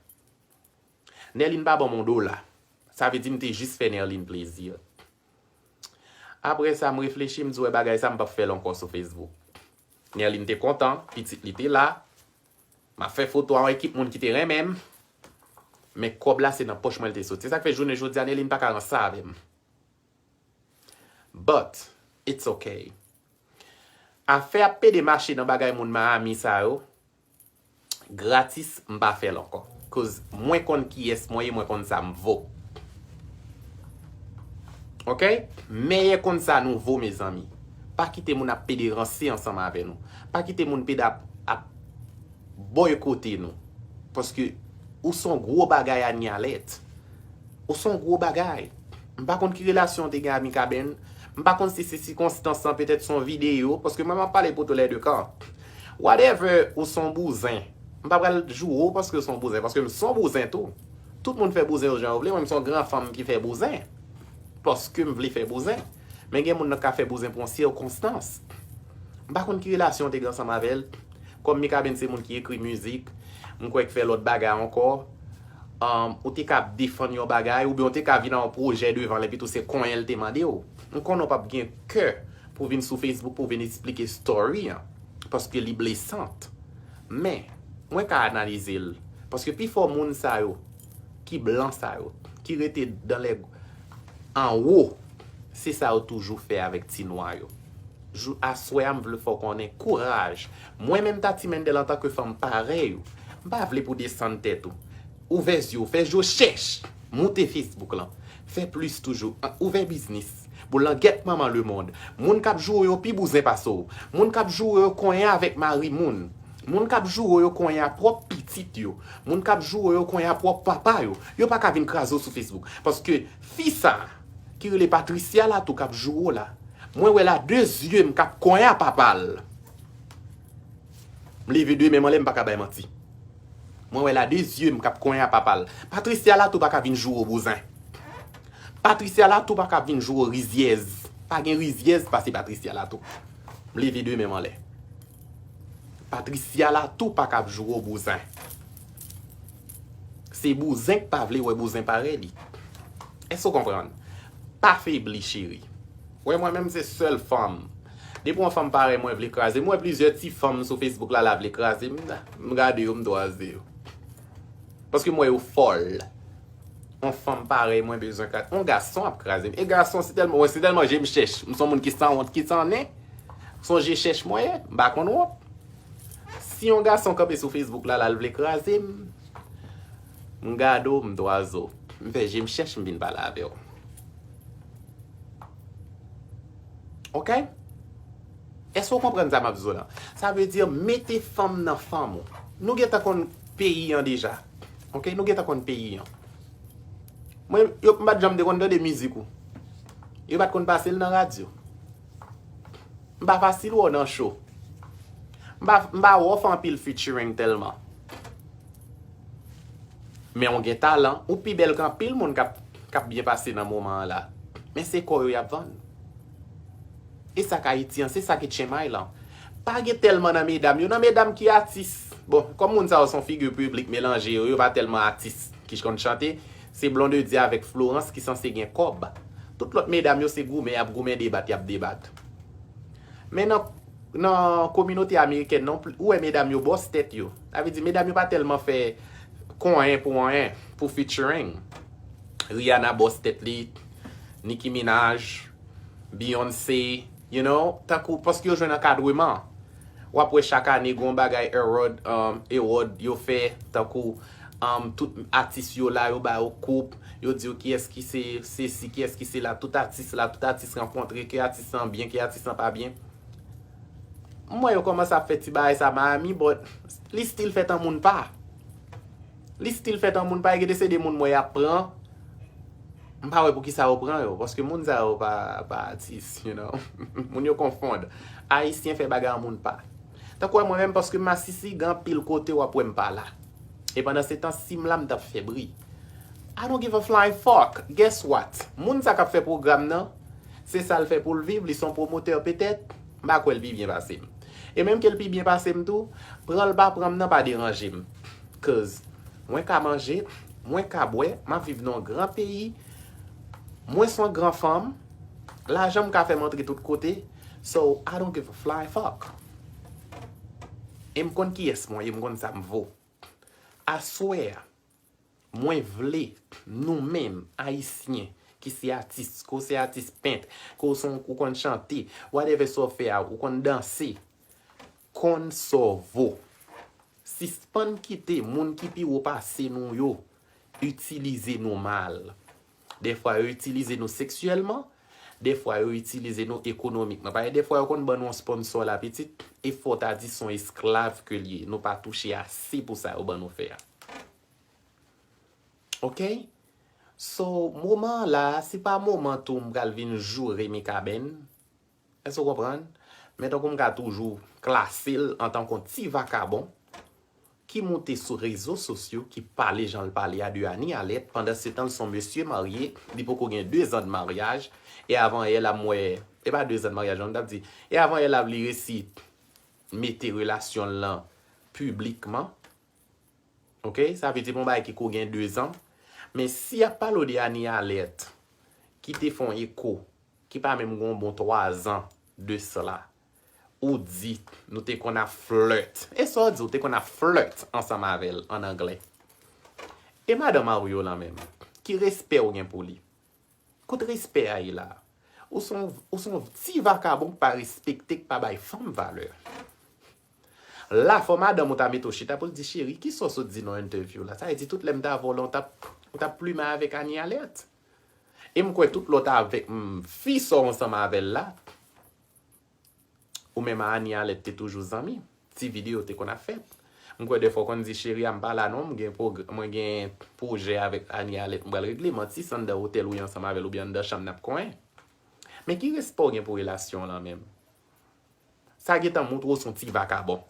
Nerline pa ban m yon dola. Sa vle di m te jis fè Nerline plezi. Apre sa, m reflechi, m di, "Wè bagay sa, m p ap fè l ankò sou Facebook." Nerline te kontan, pitit li te la. M ap fè foto a yon ekip moun ki te renmen m. Men kòb la, se nan pòch mwen l te soti. Se sa k fè jounen jodi a, Nerline pa ka ranse avè m. But, it's okay. Afè ap pede mache nan bagay moun Miami sa yo, gratis, m pa fè l ankò. Cause mwen konn kiyès mwen ye, mwen konn sa m vo. Ok? Mèyè konn sa nou vo, mezanmi. Pa kite moun ap pede ranse ansanm avè nou. Pa kite moun pede ap, ap boykote nou. Paske ou se yon gwo bagay, Anialette. Ou se yon gwo bagay. M pa konn ki relasyon w te gen ak Mikaben. M pa konn si se sikonstans lan, petèt se yon videyo, paske mwen m ap pale pou tou lè de kan. Whatever, ou se yon bouzen. M pa pral joure w paske w se yon bouzen, paske m se yon bouzen tou. Tout moun fè bouzen yo jan yo vle, mwen m se yon gran fanm ki fè bouzen. Paske m vle fè bouzen. Men gen moun nan ka fè bouzen pou yon sikonstans. M pa konn ki relasyon w te gen ansanm avè l. Kòm Mikaben se moun ki ekri mizik, m kwè k fè lòt bagay ankò. Um, ou te ka ap defann yon bagay, oubyen w te ka vin a yon pwojè devan l, epi tou se konyen l te mande w. M konnen w p ap gen kè pou vin sou Facebook pou vin esplike story an, paske li blesant. Men, mwen ka analize l, paske pifò moun sa yo, ki blan sa yo, ki rete dan lè anwo, se sa yo toujou fè avèk ti nwa yo. Jou, aswè a, m vle fè w konnen, kouraj. Mwen menm, Tati Mendel, antanke fanm parèy ou, m pa vle pou desann tèt ou. Ouvè zye w, fè je w chèch. Moute Facebook lan. Fè plis toujou. An, ouvè biznis. Boulangèt manman lemonn. Moun k ap joure yo pi bouzen pase w. Moun k ap joure yo konyen avèk mari moun. Moun k ap joure yo konyen a pwòp pitit yo. Moun k ap joure yo konyen a pwòp papa yo. Yo pa ka vin kraze w sou Facebook. Paske fi sa a, ki rele Patricia Latou k ap joure w la, mwen wè l a de zye m k ap konyen a papa l. M leve de men m anlè, m pa ka bay manti. Mwen wè l a de zye m k ap konyen a papa l. Patricia Latou pa ka vin joure w bouzen. Patricia Latou pa ka vin joure w rizyèz. Pa gen rizyèz pase Patricia Latou. M leve de men m anlè. Patricia Latou pa ka ap joure w bouzen. Se bouzen k pa vle wè bouzen parèy li. Èske w konprann? Pa febli, cheri. Wè, mwen menm se sèl fanm. Depi yon fanm parèy mwen vle kraze m, m wè plizyè ti fanm sou Facebook la, la vle kraze m. M gade yo, m twaze yo. Paske m wè yo fòl. Yon fanm parèy mwen bezwen kraze. Yon gason ap kraze m. E gason, se tèlman, wè, se tèlman je m chèch. M se yon moun ki sanwont, ki sannen. Se yon je chèch mwen ye. M pa konn wont. Si yon gason kanpe sou Facebook la, la l vle kraze m, m gade w, m twaze w. M fè je m chèch, m vin pale avè w. Ok? Èske w konprann sa m ap di w la? Sa vle di, mete fanm nan fanm ou. Nou gentan konn peyi an deja. Ok? Nou gentan konn peyi an. Mwen, yo, m pa t janm te konn tande mizik ou. Yo pa t konn pase l nan radyo. M pa fasil wè w nan show. M pa, m pa wè w fè anpil featuring tèlman. Men w gen talan, ou pi bèl ke anpil moun k ap, k ap byen pase nan moman an la. Men se kò yo y ap vann. E sa k Ayiti an, se sa ki tchenmay lan. Pa gen tèlman nan medam yo, nan medam ki atis. Bon, kòm moun sa yo se yon figi piblik melanje yo, yo pa tèlman atis ki konn chante. Se Blondedy avèk Florence ki sanse gen kòb. Tout lòt medam yo se goumen, y ap goumen, debat, y ap debat. Men nan, nan kominote amerikèn nan, ou wè medam yo bòs tèt yo. Sa vle di medam yo pa tèlman fè konyen pou anyen, pou featuring. Rihanna bòs tèt li, Nicki Minaj, Beyoncé, you know, tankou, paske yo jwenn ankadreman. W ap wè chak ane gen yon bagay award, um, award yo fè, tankou, um, tout atis yo la, yo ba yo koup, yo di yo kiyès ki se sesi, kiyès ki se la, tout atis la, tout atis rankontre, ke atis lan byen, ke atis lan pa byen. M wè yo kòmanse ap fè ti bagay sa Miami, but li still fèt an moun pa. Li still fèt an moun pa, e gen de se de moun mwen y ap pran. M pa wè poukisa yo pran yo, paske moun sa yo pa, pa atis, you know. Moun yo konfonn. Ayisyen fè bagay an moun pa. Tankou wè mwen menm, paske masisi gen anpil kote w ap wè m pa la. E pandan se tan, si m la, m t ap fè bri. I don't give a flying fuck. Guess what? Moun sa k ap fè pwogram nan, se sa l fè pou l viv, li se yon pwomotè petèt, m pa kwè l pi byen pase m. E menm ke l pi byen pase m tou, pran l pa pran m nan pa deranje m. Cause mwen ka manje, mwen ka bwè, m ap viv nan yon gran peyi, mwen se yon gran fanm, lajan m ka fè m antre tout kote, so I don't give a flying fuck. E m konn kiyès mwen ye, m konn sa m vo. Aswè a, mwen vle nou menm, Ayisyen, ki se atis, ke w se atis pent, ke w se yon, ou konn chante, whatever sa w fè a, ou konn danse, konn sa w vo. Sispann kite moun ki pi wo pase nou yo itilize nou mal. Dèfwa yo itilize nou seksyèlman, dèfwa yo itilize nou ekonomikman. Paske dèfwa yo konn ban nou yon sponsò la pitit, e fò w ta di se yon esklav ke l ye. Nou pa touche ase pou sa yo ban nou fè a. Ok? So, moman an la, se pa moman tou m pral vin joure Mikaben. Èske w konprann? Men tankou m ka toujou klase l antanke yon ti vakabon ki moute sou rezo sosyo, ki pale jan l pale a de Anie Alerte, pandan se tan l se yon mesye marye, li poko gen de zan de maryaj, e avan yè la m wè, e pa de zan de maryaj non, m t ap di, e avan yè la li resi mete relasyon l lan piblikman. Ok, sa vle di pou yon bagay ki ko gen de zan. Men si y ap pale w de Anie Alerte, ki te fè yon eko, ki pa menm gen yon bon twa zan de sela, ou di nou te konn ap flirt. E sa w di, ou te konn ap flirt ansanm avè l, an anglè. E madan Mario lan menm, ki respè w gen pou li? Kot respè a ye la? Ou se yon, ou se yon ti vakabon k pa respekte, k pa bay fanm valè. La, fò madanm ou ta mete w chita pou l di, cheri, kisa w sot di nan entèvyou la? Sa vle di tout lè m t avè w la, ou t ap, ou t ap plimen avèk Anie Alerte? E m kwè tout lè w t avèk m, fi sa w ansanm avè l la, ou menm a Anie Alerte te toujou zanmi. Ti videyo te konn ap fèt. M kwè dèfwa w konn di, cheri a, m pa la non, m gen pwog-, mwen gen pwojè avèk Anie Alerte m pral regle. Manti, se anndan otèl ou ye ansanm avè l oubyen anndan chanm n ap konyen. Men ki respè w gen pou relasyon w lan menm? Sa gentan montre w se yon ti vakabon.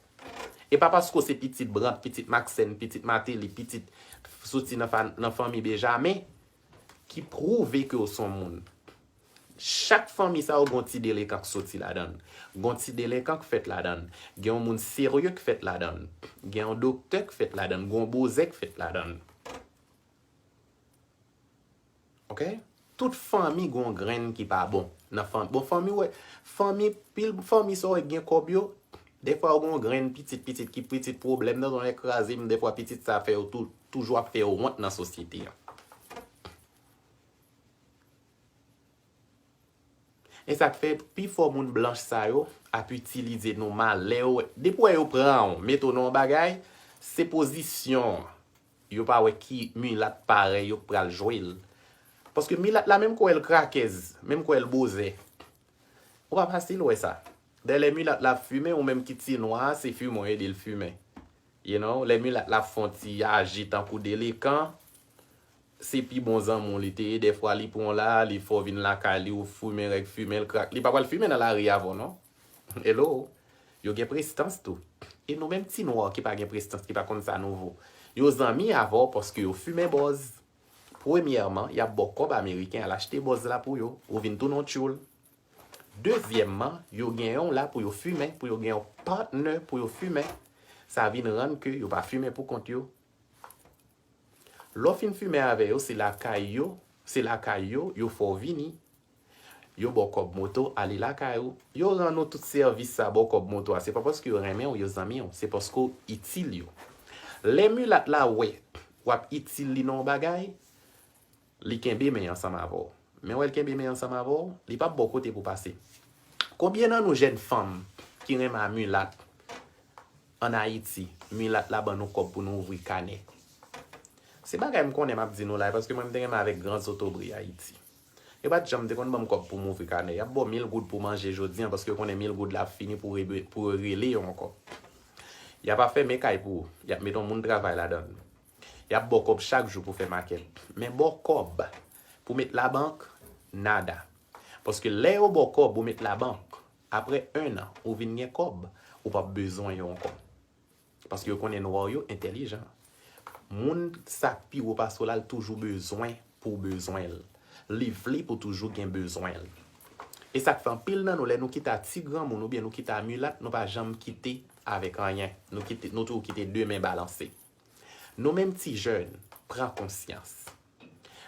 E pa paske w se pitit Brandt, pitit Maxène, pitit Martelly, pitit soti nan fa-, nan fanmi Benjamin, ki pwouve ke w se yon moun. Chak fanmi sa yo gen yon ti delenkan k soti ladan l. Gen yon ti delenkan k fèt ladan l. Gen yon moun serye k fèt ladan l. Gen yon doktè k fèt ladan l. Gen yon bozè k fèt ladan l. Ok? Tout fanmi gen yon grenn ki pa bon. Nan fanmi, bon, fanmi, wè, fanmi, pil fanmi sa w wè gen kòb yo, dèfwa yo gen yon grenn pitit, pitit ki pitit pwoblèm nan zòn kraze m, dèfwa pitit sa fè yo tou, toujou ap fè yo wont nan sosyete an. E sa k fè pifò moun blanch sa yo ap itilize nou mal. Lè yo, depi w wè yo pran w, mete w nan yon bagay, se pozisyon an. Yo pa wè ki milat parèy yo k pral jwe l. Paske milat la, menm kwè l krakèz, menm kwè l bozè. Ou pa fasil wè sa. Dayè lè milat la ap fimen, ou menm ki ti nwa, se fimen w ede l fimen. You know, lè milat la ap fè yon ti aji tankou delenkan, se pi bon zanmi w li te ye, dèfwa li pran w la, li fè w vin lakay li, ou fimen règ, fimen l krak. Li pa pral fimen nan lari avè w non. Hello. Yo gen prestans tou. E nou menm ti nwa ki pa gen prestans, ki pa konn sa nou vo, Yo zanmi avè w paske yo fimen bòz. Premyèman, y ap ba w kòb ameriken al achte bòz la pou yo. Ou vin tounen yon tchoul. Dezyèmman, yo genyen w la pou yo fimen, pou yo gen yon patnè pou yo fimen. Sa vin rann ke yo pa fimen pou kont yo. Lè w fin fimen avè yo, se lakay yo, se lakay yo, yo fè w vini. Yo ba w kòb moto, ale lakay ou. Yo rann ou tout sèvis sa, ba w kòb moto a. Se pa paske yo renmen w, yo zanmi w. Se paske w itil yo. Lè milat la wè w ap itil li nan yon bagay, li kenbe men ansanm avè w. Men wè l kenbe men ansanm avè w, li p ap ba w kote pou pase. Konbyen nan nou jèn fanm ki renmen a milat ann Ayiti? Milat la ban nou kòb pou nou ouvri kanè. Se bagay m konnen m ap di nou la, paske mwen m te renmen avèk gran zotobri Ayiti. Yo pa t janm te konn ban m kòb pou m ouvri kanè. Y ap ba w mil goud pou w manje jodi a, paske yo konnen mil goud la ap fini pou rebe-, pou yo rele yo ankò. Y ap afèmen kay pou ou. Y ap met yon moun travay ladan l. Y ap ba w kòb chak jou pou fè makèt. Men ba w kòb pou met labank, nada. Paske lè yo ba w kòb ou met labank, apre en an, ou vin gen kòb, ou p ap bezwen yo ankò. Paske yo konnen nwa yo entèlijan. Moun sa k pi wo pase w la, l toujou bezwen pou w bezwen l. Li vle pou w toujou gen bezwen l. E sa k fè anpil nan nou, lè nou kite a ti granmoun oubyen nou kite a milat, nou pa janm kite avèk anyen. Nou kite, nou toujou kite de men balanse. Nou menm ti jèn, pran konsyans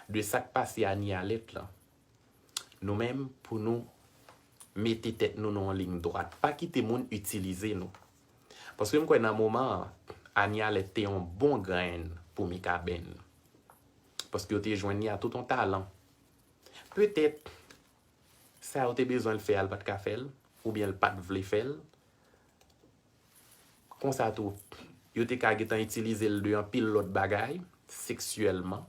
de sa k pase a Ani Alèt lan. Nou menm, pou nou mete tèt nou nan yon liy dwat. Pa kite moun itilize nou. Paske m kwè nan moman an, Ani Alèt te yon bon grenn pou Mikaben. Paske yo te jwenn li a tout yon talan. Petèt, sa yo te bezwen l fè a, l pa t ka fè l, oubyen l pa t vle fè l. Konsa tou, yo te ka gentan itilize l de anpil lòt bagay, seksyèlman.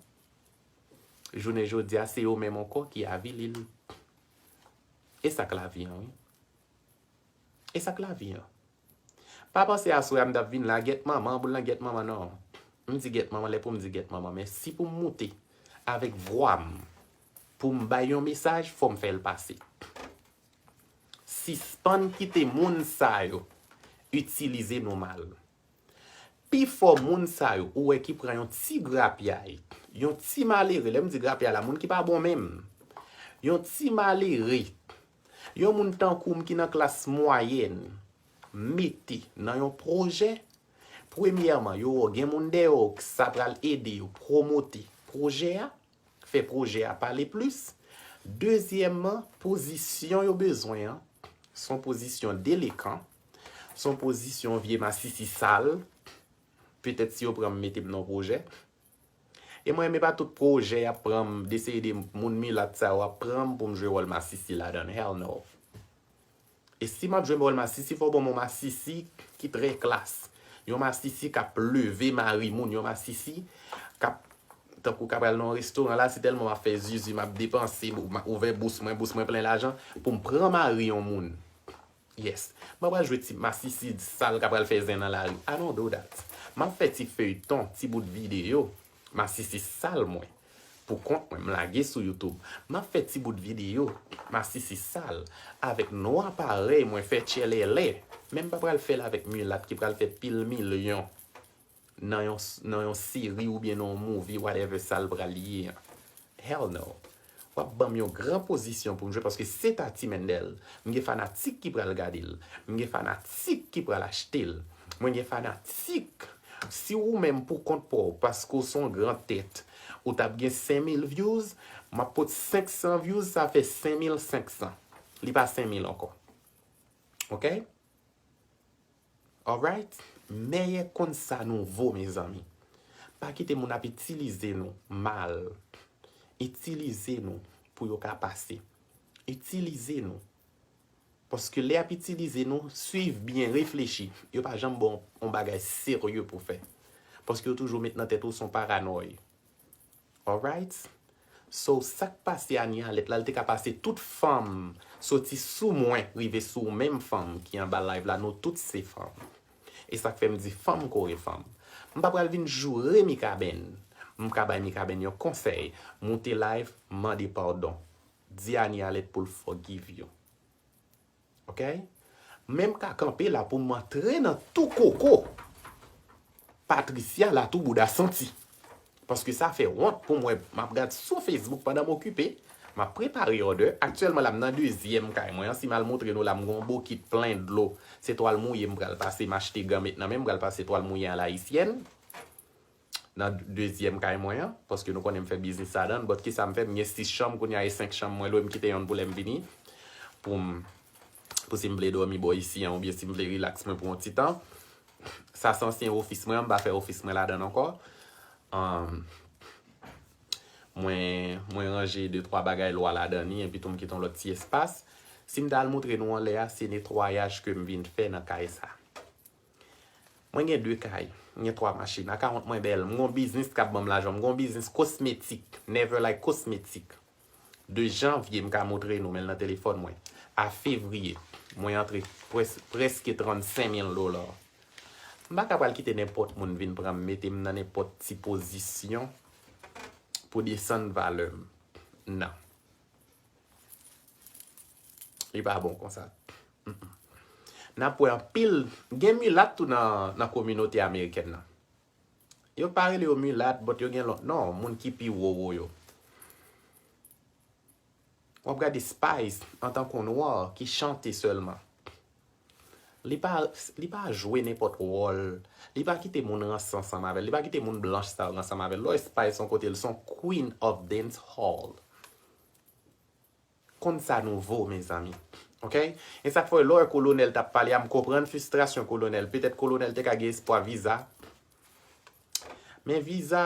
Jounen jodi a, se yo menm ankò ki avili l. E sa k lavi an, wi. E sa k lavi an. Pa panse aswè a m t ap vin la, gèt manman, boul nan gèt manman, non. M di gèt manman, lè pou m di gèt manman, men si pou m moute avèk vwa m, pou m bay yon mesaj, fò m fè l pase. Sispann kite moun sa yo itilize nou mal. Pifò moun sa yo, ou wè ki pran yon ti grapyay, yon ti malere, lè m di grapyay la, moun ki pa bon menm, yon ti malere, yon moun tankou m ki nan klas mwayèn, mete nan yon pwojè, premyèman, yo wè gen moun dèyè w, sa pral ede yo pwomote pwojè a, fè pwojè a pale plis. Dezyèmman, pozisyon yo bezwen an, se yon pozisyon delekan, se yon pozisyon vye masisi sal. Petèt si yo pran m mete m nan yon pwojè. E mwen menm, e pa tout pwojè y ap pran m, deseye de moun milat sa yo ap pran m pou m jwe wòl masisi ladan l. Hell no. E si m ap jwe wòl masisi, fò w ban m yon masisi ki trè klas. Yon masisi k ap leve mari moun, yon masisi k ap, tankou k ap al nan yon restoran la, se tèlman m ap fè zuzu, m ap depanse, m ap ouvè bous mwen, bous mwen plen lajan, pou m pran mari yon moun. Yes. M pa pral jwe ti masisi sal k ap al fè zen nan lari. I don't do that. M ap fè ti feyton, ti bout videyo, masisi sal mwen. Pou kont mwen, m lage sou YouTube. M ap fè ti bout videyo, masisi sal, avèk nwa parèy mwen fè tchèlèlè. Men m pa pral fè l avèk milat ki pral fè pil milyon nan yon, nan yon seri oubyen nan yon movie, whatever sa l pral ye an. Hell no. W ap ban m yon gran pozisyon pou m jwe, paske se Tati Mendel. M gen fanatik ki pral gade l. M gen fanatik ki pral achte l. Mwen gen fanatik. Si ou menm pou kont pa w, paske w se yon gran tèt, ou t ap gen senk mil views, m ap pot senk san views, sa fè senk mil senk san. Li pa senk mil ankò. Oke? Alright? Mèyè konn sa nou vo, mezanmi. Pa kite moun ap itilize nou mal. Itilize nou pou yo ka pase. Itilize nou. Paske lè y ap itilize nou, swiv byen, reflechi. Yo pa janm ba w yon bagay serye pou fè. Paske yo toujou met nan tèt ou se yon paranòy. Alright? So, sa k pase Ani Alèt la, l te ka pase tout fanm, soti sou mwen, rive sou ou menm fanm ki anba live la, nou tout se fanm. E sa k fè m di fanm kore fanm. M pa pral vin joure Mikaben. M ka bay Mikaben yon konsèy. Moute live, mande padon. Di Ani Alèt pou l forgive you. Oke? Men m ka kanpe la pou m antre nan tou koko. Patricia la tou bouda santi. Paske sa fè wont pou m wè m ap gad sou Facebook pandan m okipe, m ap prepare order. Aktyèlman la m nan dezyèm kay mwen an. Si m al montre nou la m gen yon bokit plen dlo. Se twal mouye m pral pase, m achte gan met nan men m pral pase twal mouye alayisyèn. Nan dezyèm kay mwen an, paske nou konnen m fè biznis ladan, but kisa m fè, m gen sis chanm kounye a e senk chanm mwen lwe, m kite yonn pou lè m vini, pou m, pou si m vle dòmi bò isi an, oubyen si m vle rilaks mwen pou yon ti tan. Sa se ansyen ofis mwen an, m pa fè ofis mwen ladan ankò. Mwen, mwen ranje de twa bagay lwa ladan li, epi tou m kite yon lòt ti espas. Si m ta al montre nou anlè a, se netwayaj ke m vin fè nan kay sa. Mwen gen de kay, mwen gen twa machin. Akawont mwen bèl, mwen gen yon biznis k ap ban m lajan, mwen gen yon biznis kosmetik, Never Like Kosmetik. De janvye, m ka montre nou, men l nan telefòn mwen. A fevriye, mwen antre pres, prèske trannsenk mil dola. M pa ka pral kite nenpòt moun vin pran m, mete m nan nenpòt ti pozisyon pou desann valè m. Non. Li pa bon konsa. N ap wè anpil, gen milat tou nan, nan kominote amerikèn nan. Yo pa rele yo milat, but yo gen lòt non, moun ki pi wo wo yo. W ap gade Spice antanke yon nwa ki chante sèlman. Li pa, li pa jwe nenpòt wòl. Li pa kite moun ranse ansanm avè l. Li pa kite moun blanch sa ranse ansanm avè l. Lè w wè Spice yon kote, l se yon queen of dancehall. Konn sa nou vo, mezanmi. Ok? E sa k fè lè w wè kolonèl t ap pale a, m konprann fristrasyon kolonèl. Petèt kolonèl te ka gen espwa viza. Men viza,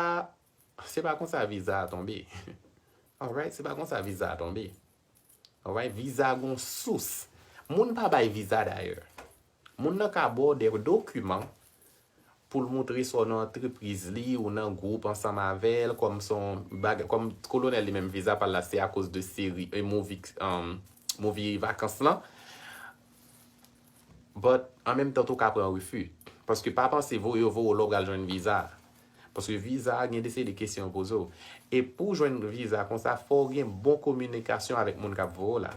se pa konsa viza a tonbe. Alright? Se pa konsa viza a tonbe. Alright? Viza gon sous. Moun pa bay viza dayè. Moun nan ka ba w de dokiman pou l montre sa w nan antrepriz li ou nan gwoup ansanm avè l, kòm se yon bagay, kòm kolonèl li menm viza pa l la, se akoz de seri, e movie, um, movie vakans lan. But, an menm tan tou ka pran refi. Paske pa panse voye yo voye w la w pral jwenn viza. Paske viza a gen de seri de kesyon yo poze w. E pou w jwenn viza konsa, fò w gen bon kominikasyon avèk moun k ap voye w la.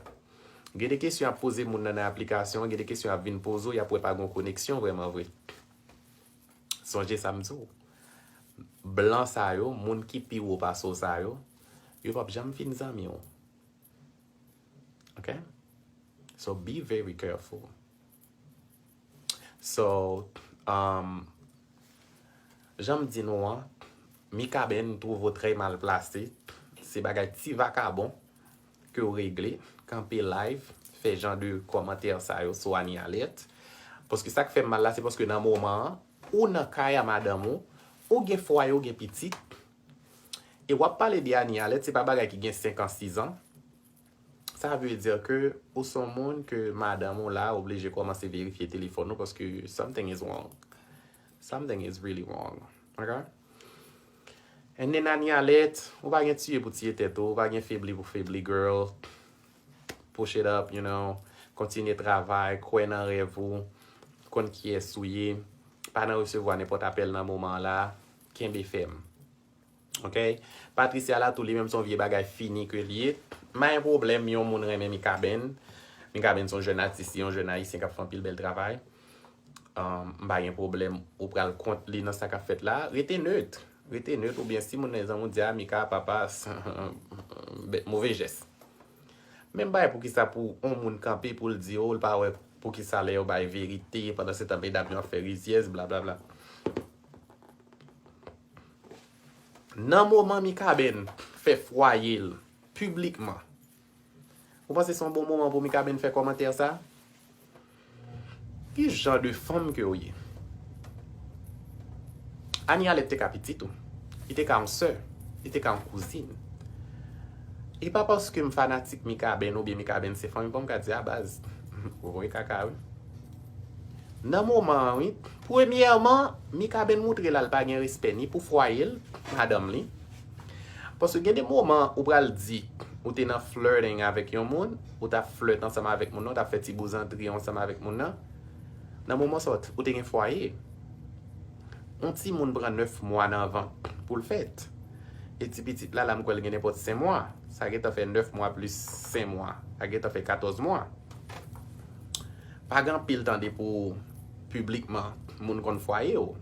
Gen de kesyon y ap poze moun nan nan aplikasyon an, gen de kesyon y ap vin poze w, y ap wè pa gen yon koneksyon vrèman vre. Sonje sa m di w. Blan sa yo, moun ki pi wo pase w sa yo, yo p ap janm fin zanmi w. Ok? So be very careful. So, um, jan m di nou an, Mikaben twouve w trè mal plase. Se bagay ti vakabon ke w regle, kanpe live, fè jan de kòmantè sa yo sou Anie Alerte. Paske sa k fè m mal la, se paske nan moman an, ou nan kay a madanm ou, ou gen fwaye, ou gen pitit, e w ap pale de Anie Alerte, se pa bagay ki gen senk an, sis an. Sa vle di ke ou se yon moun ke madanm ou la oblije kòmanse verifye telefòn ou paske something is wrong. Something is really wrong. Ok? And then Anie Alerte, ou pa gen tiye pou tiye tèt ou, ou pa gen febli pou febli, girl. Push it up, you know. Kontinye travay, kwè nan rèv ou, konn kiyès ou ye. Pa nan resevwa nenpòt apèl nan moman an la. Kenbe fèm. Ok? Patricia la tou li menm se yon vye bagay fini ke l ye. M pa gen pwoblèm yon moun renmen Mikaben. Mikaben se yon jèn atis, se yon jèn ayisyen k ap fè anpil bèl travay. Um, m pa gen pwoblèm ou pral kont li nan sa k ap fèt la. Rete nèt. Rete nèt oubyen si moun nan zanmi w di a Mika papa, move jès. Men m pa wè poukisa pou yon moun kanpe pou l di o, l pa wè poukisa lè yo bay verite, pandan se tan medam yo ap fè rizyèz, blablabla. Nan moman Mikaben fè fwaye l piblikman, ou panse se yon bon moman pou Mikaben fè kòmantè sa? Ki jan de fanm ke w ye? Anie Alerte te ka pitit ou. Li te ka yon sè. Li te ka yon kouzin. E pa paske m fanatik Mikaben oubyen Mikaben se fanmi pa m, m ka di a baz. Ou voye kaka wi. Nan moman an wi, premyèman, Mikaben montre la l pa gen respè ni pou fwaye l, madanm li. Paske gen de moman ou pral di ou te nan flirting avèk yon moun, ou t ap flirt ansanm avèk moun nan, ou t ap fè ti bouzantri ansanm avèk moun nan. Nan moman sa ou te gen fwaye. Yon timoun pran nèf mwa nan vant pou l fèt. E ti pitit la, la m kwè l gen nenpòt senk mwa. Sa gentan fè nèf mwa plis senk mwa. Sa gentan fè katòz mwa. Pa gen anpil tande pou piblikman moun konn fwaye w.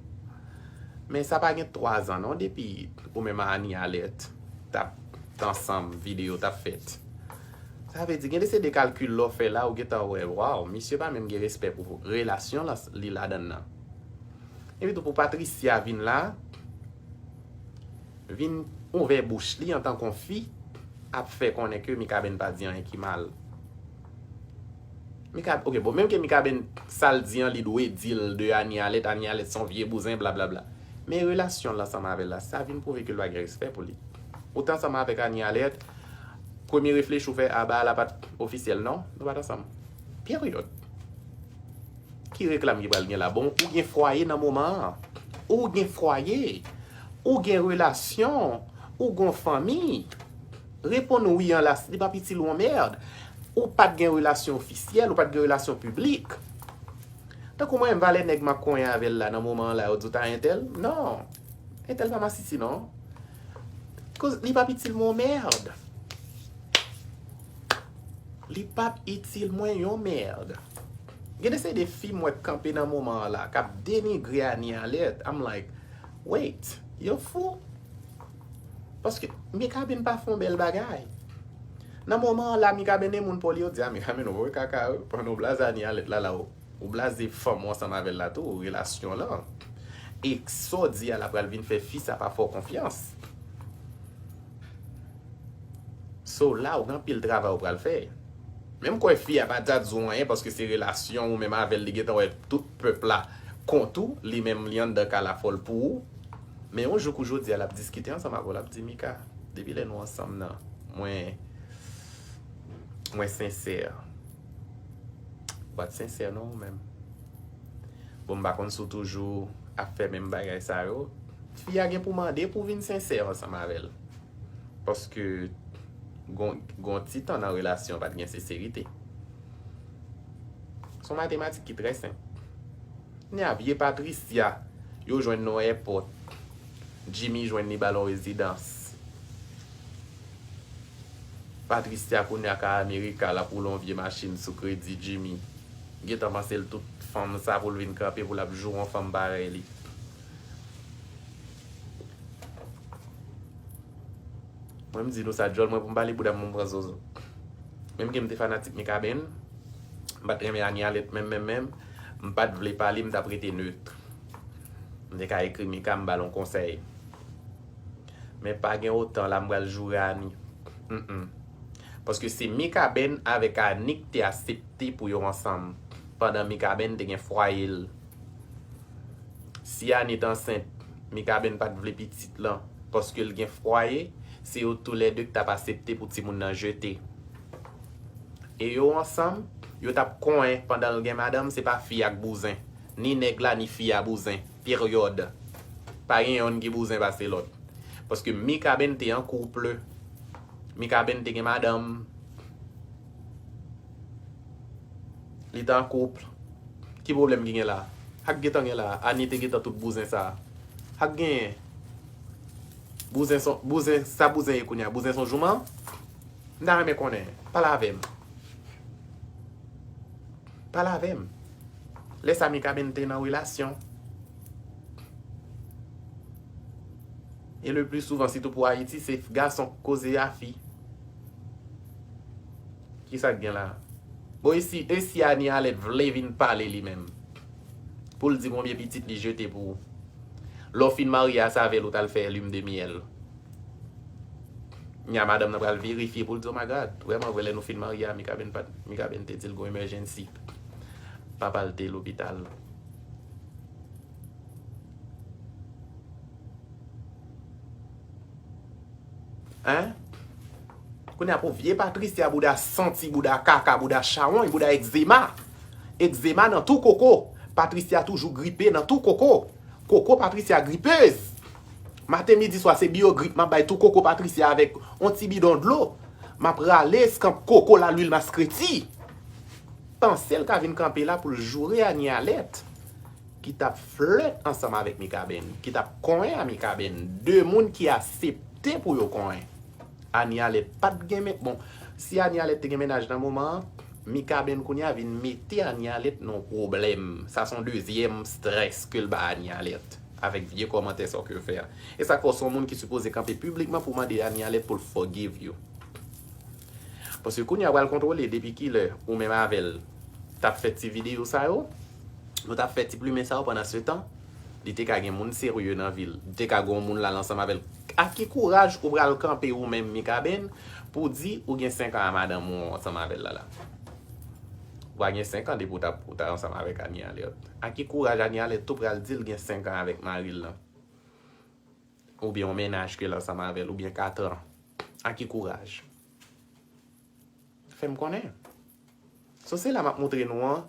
Men sa pa gen twa zan non depi ou menm a Anie Alerte t ap ansanm, videyo t ap fèt. Sa vle di gen de se de kalkil lè w fè la ou gentan wè, waw, misye pa menm gen respè pou relasyon lan li ladan l nan. Epi tou pou Patricia vin la, vin ouvè bouch li antanke yon fi, ap fè konnen ke Mikaben pa di anyen ki mal. Mikaben, ok, bon, menm ke Mikaben sa l di an, li dwe di l de Anie Alerte, Anie Alerte se yon vye bouzen, blablabla. Men relasyon l ansanm avè l la, sa vin pwouve ke l pa gen respè pou li. Ou te ansanm avèk Anie Alerte, premye reflechi w fè, aba, la pa t ofisyèl, non, nou pa t ansanm. Peryòd. Ki reklam ki pral gen la? Bon, ou gen fwaye nan moman an. Ou gen fwaye. Ou gen relasyon. Ou gen fanmi. Reponn wi an la, li p ap itil ou yon mèd. Ou pa t gen relasyon ofisyèl, ou pa t gen relasyon piblik. Tankou mwen menm, valè nèg m ap konyen avè l la nan moman an la, yo di w ta entèl? Non. Entèl pa masisi, non. Koz li p ap itil mwen yon mèd. Li p ap itil mwen yon mèd. Gen de seri de fi m wè k kanpe nan moman an la, k ap denigre Anie Alerte. I'm like, wait, yo fou? Paske Mikaben pa fè yon bèl bagay. Nan moman an la, Mikaben de moun pou li, yo di, a, Mikaben, ou voye kaka, wi, pandan w blaze Anie Alerte la, la, ou, ou blaze fanm ou ansanm avè l la tou, relasyon lan. E sa w di a la pral vin fè fi sa pa fè w konfyans. So la, ou gen anpil travay ou pral fè. Menm kwè fi a pa dja di w anyen, paske se relasyon ou menm avè l, li gentan wè tout pèp la kont ou, li menm li anndan kay la fò l pou ou. Men yon jou kou jodi a, l ap diskite ansanm avè w, l ap di, Mika, depi lè nou ansanm nan, mwen, mwen sensè. Ou pa t sensè non ou menm. Bon, m pa konn si w toujou ap fè menm bagay sa yo. Fi a gen pou mande pou vin sensè ansanm avè l. Paske gon, gon ti tan nan relasyon pa t gen senserite. Se yon matematik ki trè senp. Kounye a vye Patricia, yo jwenn nan yon èpòt. Jimmy jwenn li ba l yon rezidans. Patricia kounye a ka Amerika, l ap woule yon vye machin sou kredi Jimmy. Gentan panse l tout fanm sa pou l vin kanpe pou l ap joure yon fanm parèy li. Mwen m di nou sa, djòl mwen pou m pale bouda m pou m pran zozo. Menm ke m te fanatik Mikaben, m pa t renmen Anie Alerte menm, menm, menm, m pa t vle pale, m t ap rete net. M te ka ekri Mika, m ba l yon konsèy. Men pa gen otan la m pral joure Ani. Mm, mm. Paske se Mikaben avèk Ani k te aksepte pou yo ansanm. Pandan Mikaben te gen fwaye l. Si Ani t ansent, Mikaben pa t vle pitit lan, paske l gen fwaye, se yo toulède k t ap aksepte pou timoun nan jete. E yo ansanm, yo t ap konyen pandan l gen madanm, se pa fi a k bouzen. Ni nèg la, ni fi a bouzen. Peryòd. Pa gen yonn ki bouzen pase lòt. Paske Mikaben te an koup. Mikaben te gen madanm. Li te an koup. Ki pwoblèm ki gen la? Sa k gentan gen la? Ani te gentan tout bouzen sa. Sa k genyen? Bouzen son, bouzen, sa bouzen ye kounye a? Bouzen son jouman? M ta renmen konnen. Pale avè m. Pale avè m. Lè sa Mikaben te nan relasyon. E le pli souvan, sitou pou Ayiti, se gason k koze a fi. Kisa k gen la? Bon, e si, e si Ani Alèt vle vin pale li menm? Pou l di konbyen pitit li jete pou ou. Lè w fin marye a, se avè l ou t al fè lune de miel. Nya madanm nan pral verifye pou l di, oh my God, vrèman vre, lè nou fin marye a, Mikaben pa t, Mikaben te di l gon emergency. Papa l te lopital. Hein? Kounye a pou vye Patricia, bouda santi, bouda kaka, bouda chawony, bouda egzema. Egzema nan tou koko. Patricia toujou gripe nan tou koko. Koko Patricia gripez. Maten, midi, swa, se biyo grip m ap bay tou koko Patricia avèk yon ti bidon dlo. M ap rale eskanp koko la lwil maskreti. Panse l ka vin kanpe la pou l joure Ani Alèt, ki t ap flèt ansanm avèk Mikaben, ki t ap konyen a Mikaben. De moun ki aksepte pou yo konyen. Ani Alèt pa t gen men, bon, si Ani Alèt te gen mennaj nan moman an, Mikaben kounye a vin mete Ani Alèt nan yon pwoblèm. Sa se yon dezyèm strès ke l ba Ani Alèt. avèk vye kòmantè sa w ke w fè a. E sa k fè w se yon moun ki sipoze kanpe piblikman pou w mande Anie Alerte pou l forgive you. Paske kounye a w pral kontwole depi kilè ou menm avè l t ap fè ti videyo sa yo, nou t ap fè ti plimen sa yo pandan se tan, li te ka gen moun serye nan vi l, li te ka gen yon moun la l ansanm avè l. Ak ki kouraj ou pral kanpe ou menm Mikaben pou di ou gen senk an a madanm ou ansanm avè l la la? Ou pa gen senk an depi w t ap, ou t ap ansanm avèk Anie Alerte. Ak ki kouraj Anie Alerte tou pral di l gen senk an avèk mari l lan? Oubyen yon mennaj ke l ansanm avè l, oubyen kat an? Ak ki kouraj? Fè m konnen. So se la m ap montre nou an,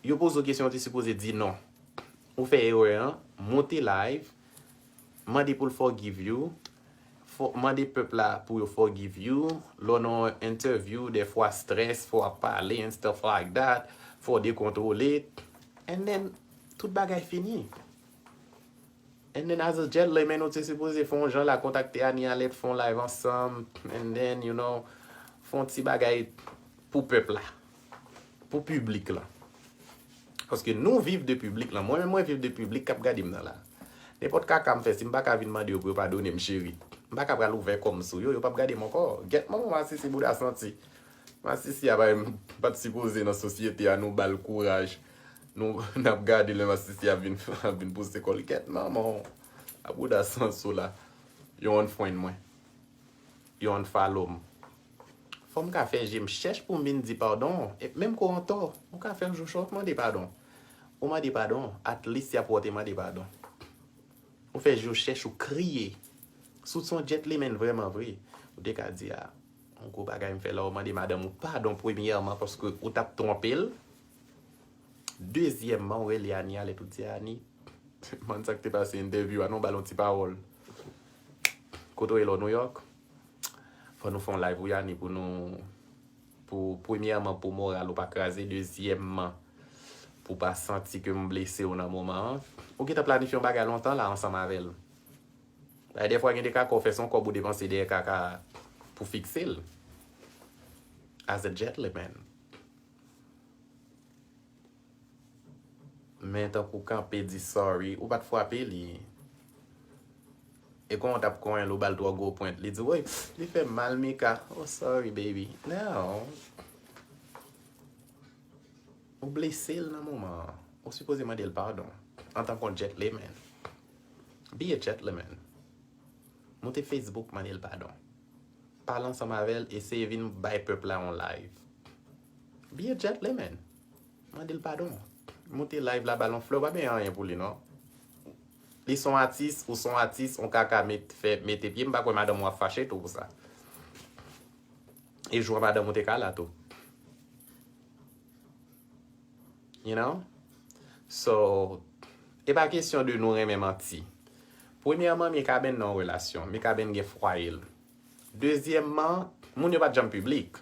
yo poze w kesyon, ou te sipoze di non. Ou fè erè an, monte live, mande pou l forgive you, fò, mande pèp la pou yo forgive you, lè w nan yon interview, dèfwa stress, fò w ap pale and stuff like that, fò w dekontwole, and then, tout bagay fini. And then as a gentleman, ou te sipoze fè yon jan la kontakte Anie Alerte, fè yon live ansanm, and then, you know, fè yon ti bagay pou pèp la, pou piblik lan. Paske nou viv de piblik lan. Mwen menm, mwen viv de piblik k ap gade m nan la. Nenpòt kaka m fè, si m pa ka vin mande yo pou yo padone m, cheri, m pa ka pral ouvè kò m sou yo, yo p ap gade m ankò. Gèt manman masisi bouda santi. Masisi a pa, pa t sipoze nan sosyete a, nou ba l kouraj. Nou, n ap gade lè masisi a vin, vin pouse kò l. Gèt manman w. A bouda santi w la. Yo unfriend mwen. Yo unfollow m. Fò m ka fè je m chèch pou m vin di padon. E menm ke w antò, ou ka fè l jou cho, mande padon. Ou mande padon, at least y ap wè w te mande padon. Ou fè je w chèch, ou kriye. Si w se yon gentleman vrèman vre, ou te ka di, a, yon gwo bagay m fè la, ou mande madanm ou padon premyèman paske ou t ap twonpe l. Dezyèmman, ou rele Anie Alerte, ou di, Anie, man, sa k te pase entèvyou a, non, ba l yon ti pawòl. Kote w ye la, w New York? Fò nou fè yon live, wi, Anie, pou nou, pou, premyèman, pou moral ou pa kraze, dezyèmman, pou w pa santi ke m blese w nan moman an. Ou gentan planifye yon bagay lontan la ansanm avè l. Bay dèfwa gen de kaka w fè, se yon kòb ou depanse dèyè kaka pou fikse l. As a gentleman. Men tankou kanpe di sorry, ou pa t frape li. E kòman w t ap konyen l, ou ba l twò gwo pwent. Li di, woy, li fè m mal, Mika. Oh, sorry, baby. Non. Ou blese l nan moman an. Ou sipoze mande l padon. Antanke yon gentleman. Be a gentleman. Moute Facebook, mande l padon. Pale ansanm avè l, eseye vin bay pèp la yon live. Be a gentleman. Mande l padon. Moute live la, ba l yon flè, ou pa benyen anyen pou li, non. Li se yon atis, ou se yon atis, yon kaka met, fè, mete pye, m pa kwè madanm ou ap fache tou pou sa. E jou an madanm ou te ka la tou. You know? So, e pa kesyon de nou renmen manti. Premyèman, Mikaben nan yon relasyon. Mikaben gen fwaye l. Dezyèmman, moun yo pa t janm piblik.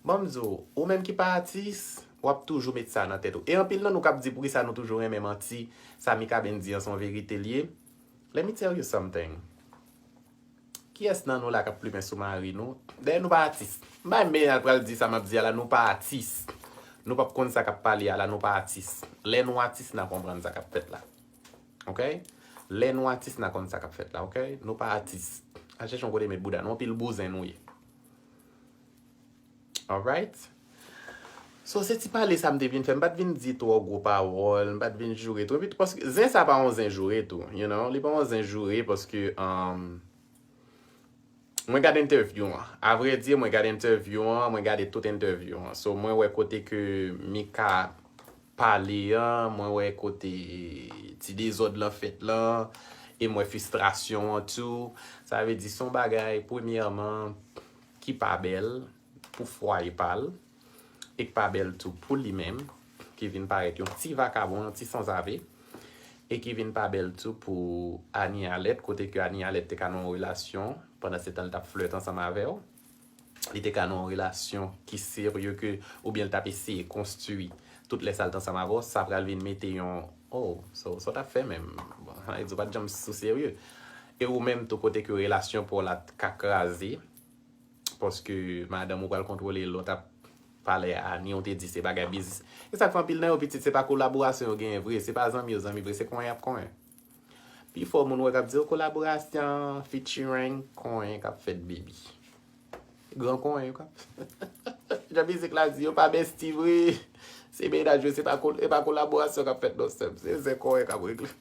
Ban m di w, ou menm ki pa atis, w ap toujou met sa nan tèt ou. E anpil nan nou k ap di poukisa nou toujou renmen manti, sa Mikaben di an se yon verite l ye. Let me tell you something. Kiyès nan nou la k ap plimen sou mari nou? Dayè nou pa atis. M pa menm al pral di sa m ap di a la, nou pa atis. Nou p ap konn sa k ap pale a la, nou pa atis. Lè nou atis, n a konprann sa k ap fèt la. Ok? Lè nou atis, n a konn sa k ap fèt la, ok? Nou pa atis. Al chèche yon kote met bouda nou, anpil bouzen nou ye. Alright? So, se ti pale sa m te vin fè. M pa t vin di twò gwo pawòl, m pa t vin joure twò. Epi, paske zen sa pa yon zen joure tou, you know? Li pa yon zen joure paske, um, mwen gade entèvyou an. Avrèdi, mwen gade entèvyou an, mwen gade tout entèvyou an. So, mwen wè kote ke Mika pale an, mwen wè kote ti dezòd lan fèt lan, e m wè fristrasyon an tou. Sa vle di, se yon bagay, premyèman, ki pa bèl pou fwaye pa l, e k pa bèl tou pou li menm, ki vin parèt yon ti vakabon, yon ti sanzave, e ki vin pa bèl tou pou Anie Alerte, kote ke Anie Alerte te ka nan yon relasyon, pandan se tan l t ap flèt ansanm avè w, li te ka nan yon relasyon ki serye ke, oubyen l t ap eseye konstwi tout lè sa l t ansanm avè w, sa pral vin mete yon, oh, so, sa w t ap fè menm? Bon, sa vle di w pa t janm sou serye. E ou menm tou kote ke relasyon pa w la t ka kraze, paske madanm ou pral kontwole l, w t ap pale a Anie, ou te di se bagay biznis. E sa k fè anpil nan yo pitit, se pa kolaborasyon yo genyen vre, se pa zanmi yo zanmi vre, se konyen y ap konyen. Pifò moun wè k ap di yo kolaborasyon, featuring, konyen k ap fèt, baby. Gran konyen yo k ap. Jan mizik la di, yo pa besti vre. Se mennaj yo, se pa kol-, e pa kolaborasyon k ap fèt non sè m. Se zen konyen k ap regle.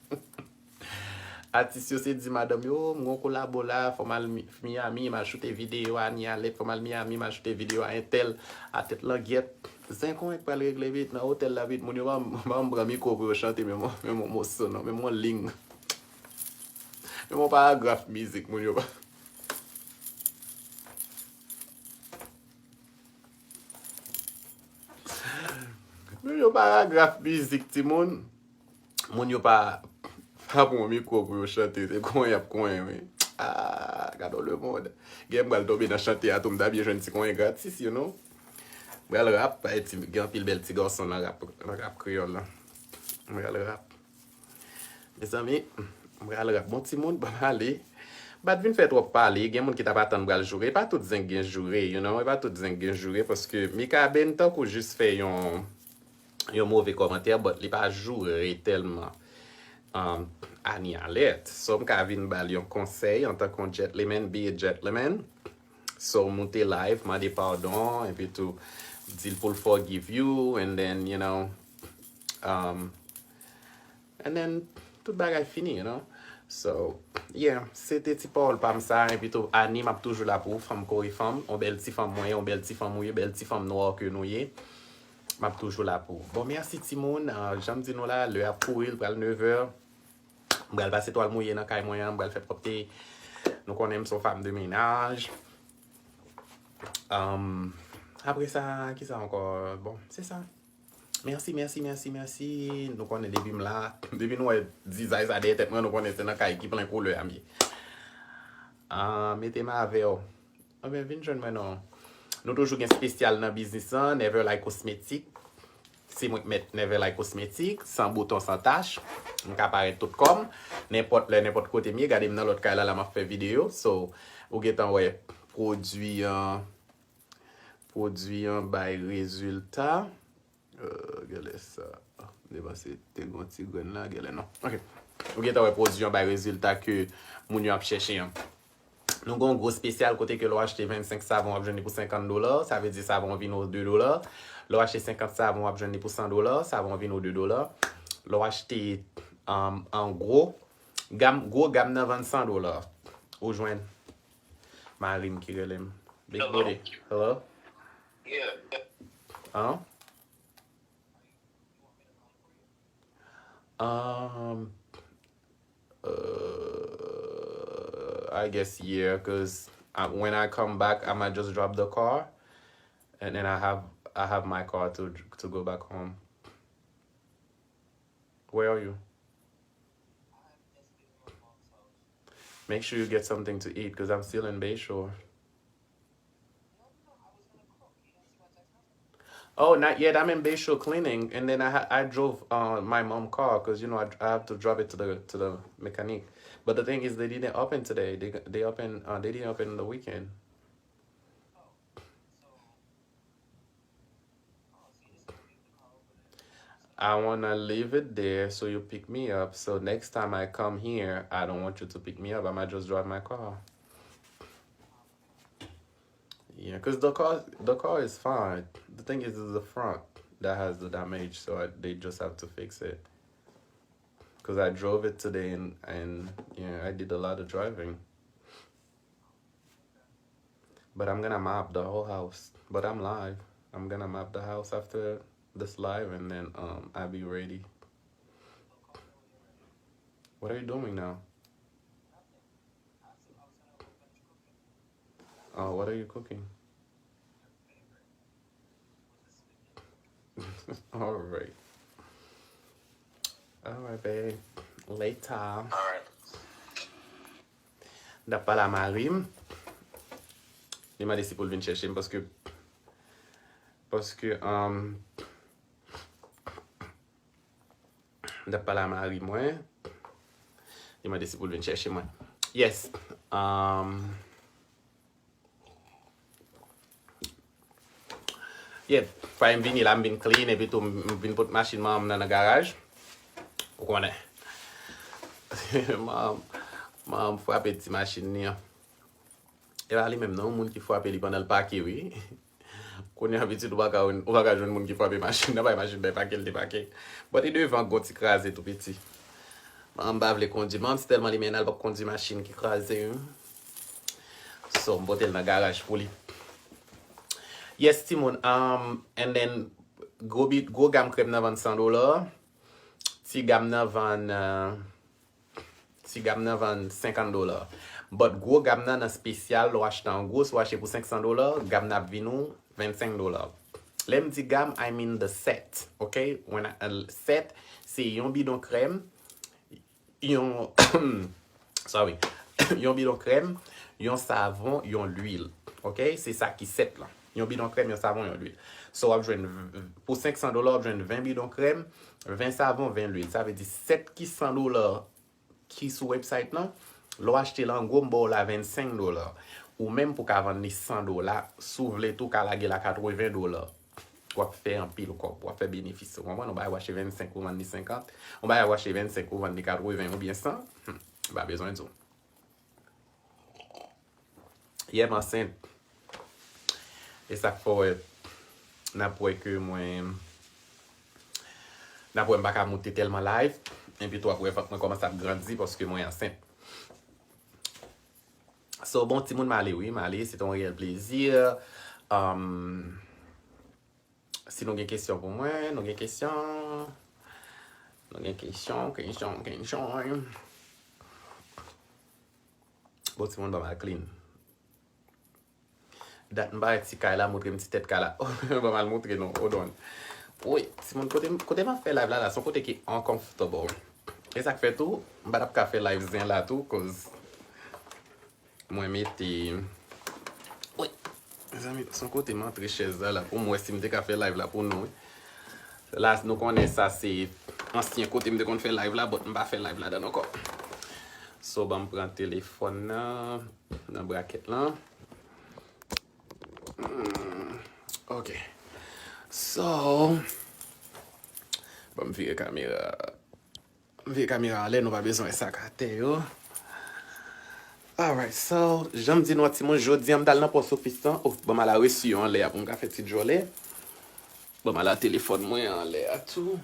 Atis yo se di madanm yo, "M gon kolabo la, fò m al Mi-, Miami, m al choute videyo a Anie Alerte, fò m al Miami, m al choute videyo a entèl, a tèt langyèt." Zen konyen k pral regle vit nan otèl la vit, moun yo pa m, pa m pran mikwo pou yo chante menm, menm yon moso non, menm yon ling. Menm yon paragraf mizik, moun yo pa. Menm yon paragraf mizik, timoun. Moun yo pa, pa pran mikwo pou yo chante. Se konyen y ap konyen, wi. Ah, gade lemonn. Gen m pral tonbe nan chante a tou, m ta byen jwenn ti konyen gratis, you know. M pral rap, bay ti, gen anpil bèl ti gason nan rap, nan rap kreyòl la. M pral rap. Mezanmi, m pral rap. Bon, timoun, ban m ale. M pa t vin fè twòp pale. Gen moun ki t ap atann pral joure. E pa tout zen k gen joure, you know. E pa tout zen k gen joure, paske Mikaben tankou jis fè yon, yon move kòmantè, but li pa joure tèlman, um, Anie Alerte. So, m ka vin ba l yon konsèy antanke yon gentleman, be a gentleman. So, moute live, mande padon, epi tou, di l pou l forgive you, and then, you know, um, and then, tout bagay fini, you know. So, yeah, se te ti pawòl pa m sa, epi tou, Anie, m ap toujou la pou ou, fanm kore fanm, yon bèl ti fanm mwen ye, yon bèl ti fanm ou ye, bèl ti fanm nwa ke nou ye. M ap toujou la pou ou. Bon, mèsi timoun. Ah, jan m di nou la, lè ap kouri, l pral nevè. M pral pase twal mouye nan kay mwen an, m pral fè pwòpte. Nou konnen m se yon fanm de mennaj. Um, apre sa, ki sa ankò? Bon, se sa. Mèsi, mèsi, mèsi, mèsi. Nou konnen depi m la, depi nou wè dizay sa dèyè tèt mwen, nou konnen se nan kay ki plen koulè a m ye. Ah, mete m avè w. Ebyen, vin jwenn mwen non. Nou toujou gen espesyal nan biznis lan, Never Like Cosmetic. Se mwen k mèt Never Like Cosmetic, san bouton, san tach. M ka parèt tout kò m. Nenpòt lè, nenpòt kote m ye, gade m nan lòt kay la, la m ap fè videyo. So, ou gentan wè pwodui an, pwodui an bay rezilta. Euh, genlè sa. M te panse te gon ti grenn la, genlè non. Ok. Ou gentan wè pwodui an bay rezilta ke moun yo ap chèche an. Nou gen yon gwo espesyal kote ke lè w achte vennsenk savon, w ap jwenn li pou senkant dola. Sa vle di savon vin o de dola. Lè w achte senkant savon, w ap jwenn li pou san dola. Savon vin o de dola. Lè w achte, um, an gwo, gam, gwo gam nan vann san dola. Ou jwenn mari m ki rele m. Big Hello? Booty. Hello? Yeah. Huh? Um, uh, I guess, yeah, 'cause I, when I come back, I might just drop the car, and then I have, I have my car to, to go back home. Where are you? Make sure you get something to eat, 'cause I'm still in Bayshore. Oh, not yet. I'm in Bayshore cleaning, and then I ha- I drove, uh, my mom car, 'cause, you know, I, I have to drive it to the, to the mechanic. But the thing is, they didn't open today. They they open uh, they didn't open the weekend. I wanna leave it there so you pick me up. So next time I come here, I don't want you to pick me up. I might just drive my car. Yeah, 'cause the car, the car is fine. The thing is, it's the front that has the damage, so I, they just have to fix it. 'Cause I drove it today and, and yeah, I did a lot of driving. But I'm gonna mop the whole house. But I'm live. I'm gonna mop the house after this live, and then, um, I'll be ready. What are you doing now? Oh, what are you cooking? All right. All right, babe. Later. All right. M t ap pale a mari m. Li mande si pou l vin chèche m paske, paske, um, m t ap pale a mari mwen. Li mande si pou l vin chèche mwen. Yes. Um, Yeah, fwa m vini la, m vin clean, epi tou m vin pot machin manman m nan, nan garaj. Ou konnen. Manman, manman frape ti machin li an. E pa li menm non, yon moun ki frape li pandan l pake, wi. Kounye a pitit ou pa ka, ou pa ka jwenn moun ki frape machin nan, bay machin bay pake l te pake. Bò te devan gon ti kraze tou piti. Manman m pa vle kondwi. Manman m si tèlman li mennen l p ap kondwi machin ki kraze, wi. So, m pote l nan garaj pou li. Yes, timoun. Um, and then, gwo, bi- gwo gam krèm nan vann san dola. Ti gam nan vann, uh, ti gam nan vann senkant dola. But gwo gam nan nan spesyal, lè w achte an gwo, si w achte pou senk san dola, gam nan ap vin ou vennsenk dola. Lè m di gam, I mean the set, ok? When I, uh, set, se yon bidon krèm, yon, sorry, yon bidon krèm, yon savon, yon lwil. Ok? Se sa ki set lan. Yon bidon krèm, yon savon, yon lwil. So, w ap jwenn, pou senk san dola, w ap jwenn ven bidon krèm, ven savon, ven lwil. Sa vle di set ki san dola ki sou website lan, lè w achte l an gwo, m ba w la vennsenk dola. Ou menm pou ka vann li san dola, si w vle tou, w ka lage l a katreven dola. W ap fè anpil kòb, w ap fè benefis. Ou konprann? Yon bagay w achte vennsenk, ou vann li senkant. Yon bagay w achte vennsenk, ou vann li katreven oubyen san. Hmm, m pa bezwen di w. Yeah, m ansent. E sa k fè w wè, n ap wè ke mwen, n ap wè m pa ka moute tèlman live. Epi tou, w ap wè vant mwen kòmanse ap grandi paske mwen ansent. So, bon, timoun, m ale, wi, m ale. Se te yon reyèl plezi. Um, si nou gen kesyon pou mwen, nou gen kesyon. Nou gen kesyon, kesyon, kesyon. Bon, timoun, ban m al clean. Dat m pa wè ti kay la, montre m ti tèt kay la. Ban m al montre nou, hold on. Wi, timoun, kote, kote m ap fè live la, la, se yon kote ki uncomfortable. E sa k fè tou, m pa t ap ka fè live zen la tou, cause mwen mete, wi, mezanmi, se yon kote m antre chèz la, la, pou m wè si m te ka fè live la pou nou, wi. La, nou konnen sa se ansyen kote m te konn fè live la, but m pa fè live ladan ankò. So, ban m pran telefòn nan, nan bracket lan. Hmm, ok. So, ban m vire kamera. M vire kamera anlè, nou pa bezwen wè sa k atè yo. Alright, so, jan m di nou an, timoun, jodi a m t al nan pòs ofis lan. Oh, ban m al aresi yo anlè a pou m ka fè ti djòlè. Ban m al a telefòn mwen anlè a tou.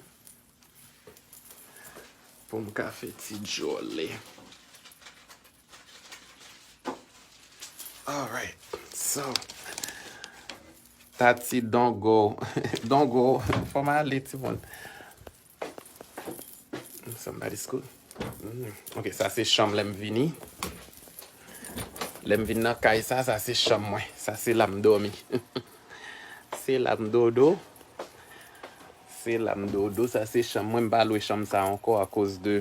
Pou m ka fè ti djòlè. Alright, so, Tati, don't go. Don't go. Fò m ale, timoun. Somebody's cool. Mm. Ok, sa se chanm lè m vini. Lè m vin nan kay sa, sa se chanm mwen. Sa se la m dòmi. Se la m dodo. Se la m dodo. Sa se chanm mwen. M pa lwe chanm sa ankò akoz de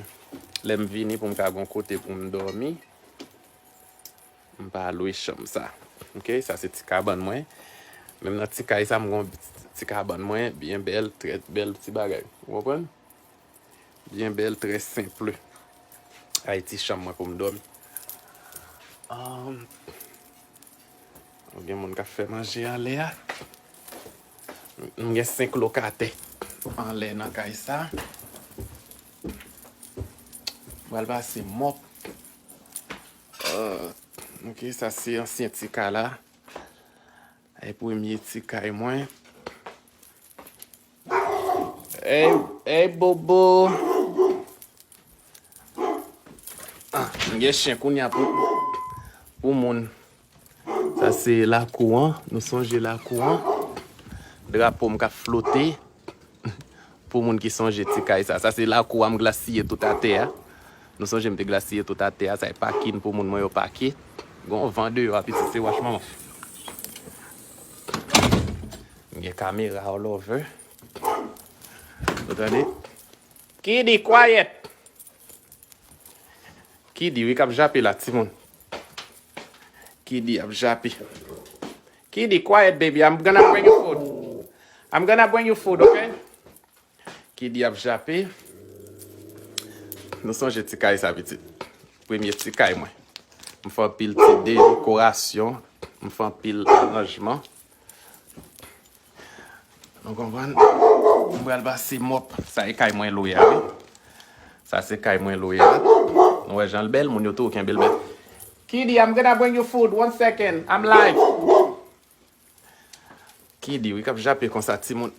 lè m vini pou m ka gon kote pou m dòmi. M pa lwe chanm sa. Ok, sa se ti kabann mwen. Menm nan ti kay sa, m gon ti kabann mwen, byen bèl, trè bèl ti bagay. Ou konprann? Byen bèl, trè senp. Ay, ti chanm mwen pou m dòmi. Um, gen moun k ap fè manje anlè a. M gen senk lokatè anlè nan kay sa. M pral pase mòp. Ah, ok, sa se ansyen ti kay la. E premye ti kay mwen. Ey, ey, bobo. Ah, m gen chen kounye a pou, pou moun. Sa se lakou an. Nou sonje lakou an. Drapo m k ap flote. Pou moun ki sonje ti kay sa. Sa se lakou a m glasiye tout atè a. Nou sonje m te glasiye tout atè a. Sa e pakin pou moun mwen yo pake. Gon van deyò a, pitit, se wach manman. M gen kamera all over. Ou tande? Kidi, quiet! Kidi, wi, k ap jape la, timoun. Kidi ap jape. Kidi, quiet, baby. I'm gonna bring you food. I'm gonna bring you food, ok? Kidi ap jape. Nou sonje ti kay sa, pitit. Premye ti kay mwen. M fè anpil ti dekorasyon. M fè anpil aranjman. Nou konprann? M pral pase mòp. Sa e kay mwen lwe a, wi. Sa se kay mwen lwe a. Nou wè jan l bèl, moun yo tou kenbe l bèl. Kidi, I'm gonna bring you food. One second. I'm live. Kidi, wi, k ap jape konsa, timoun.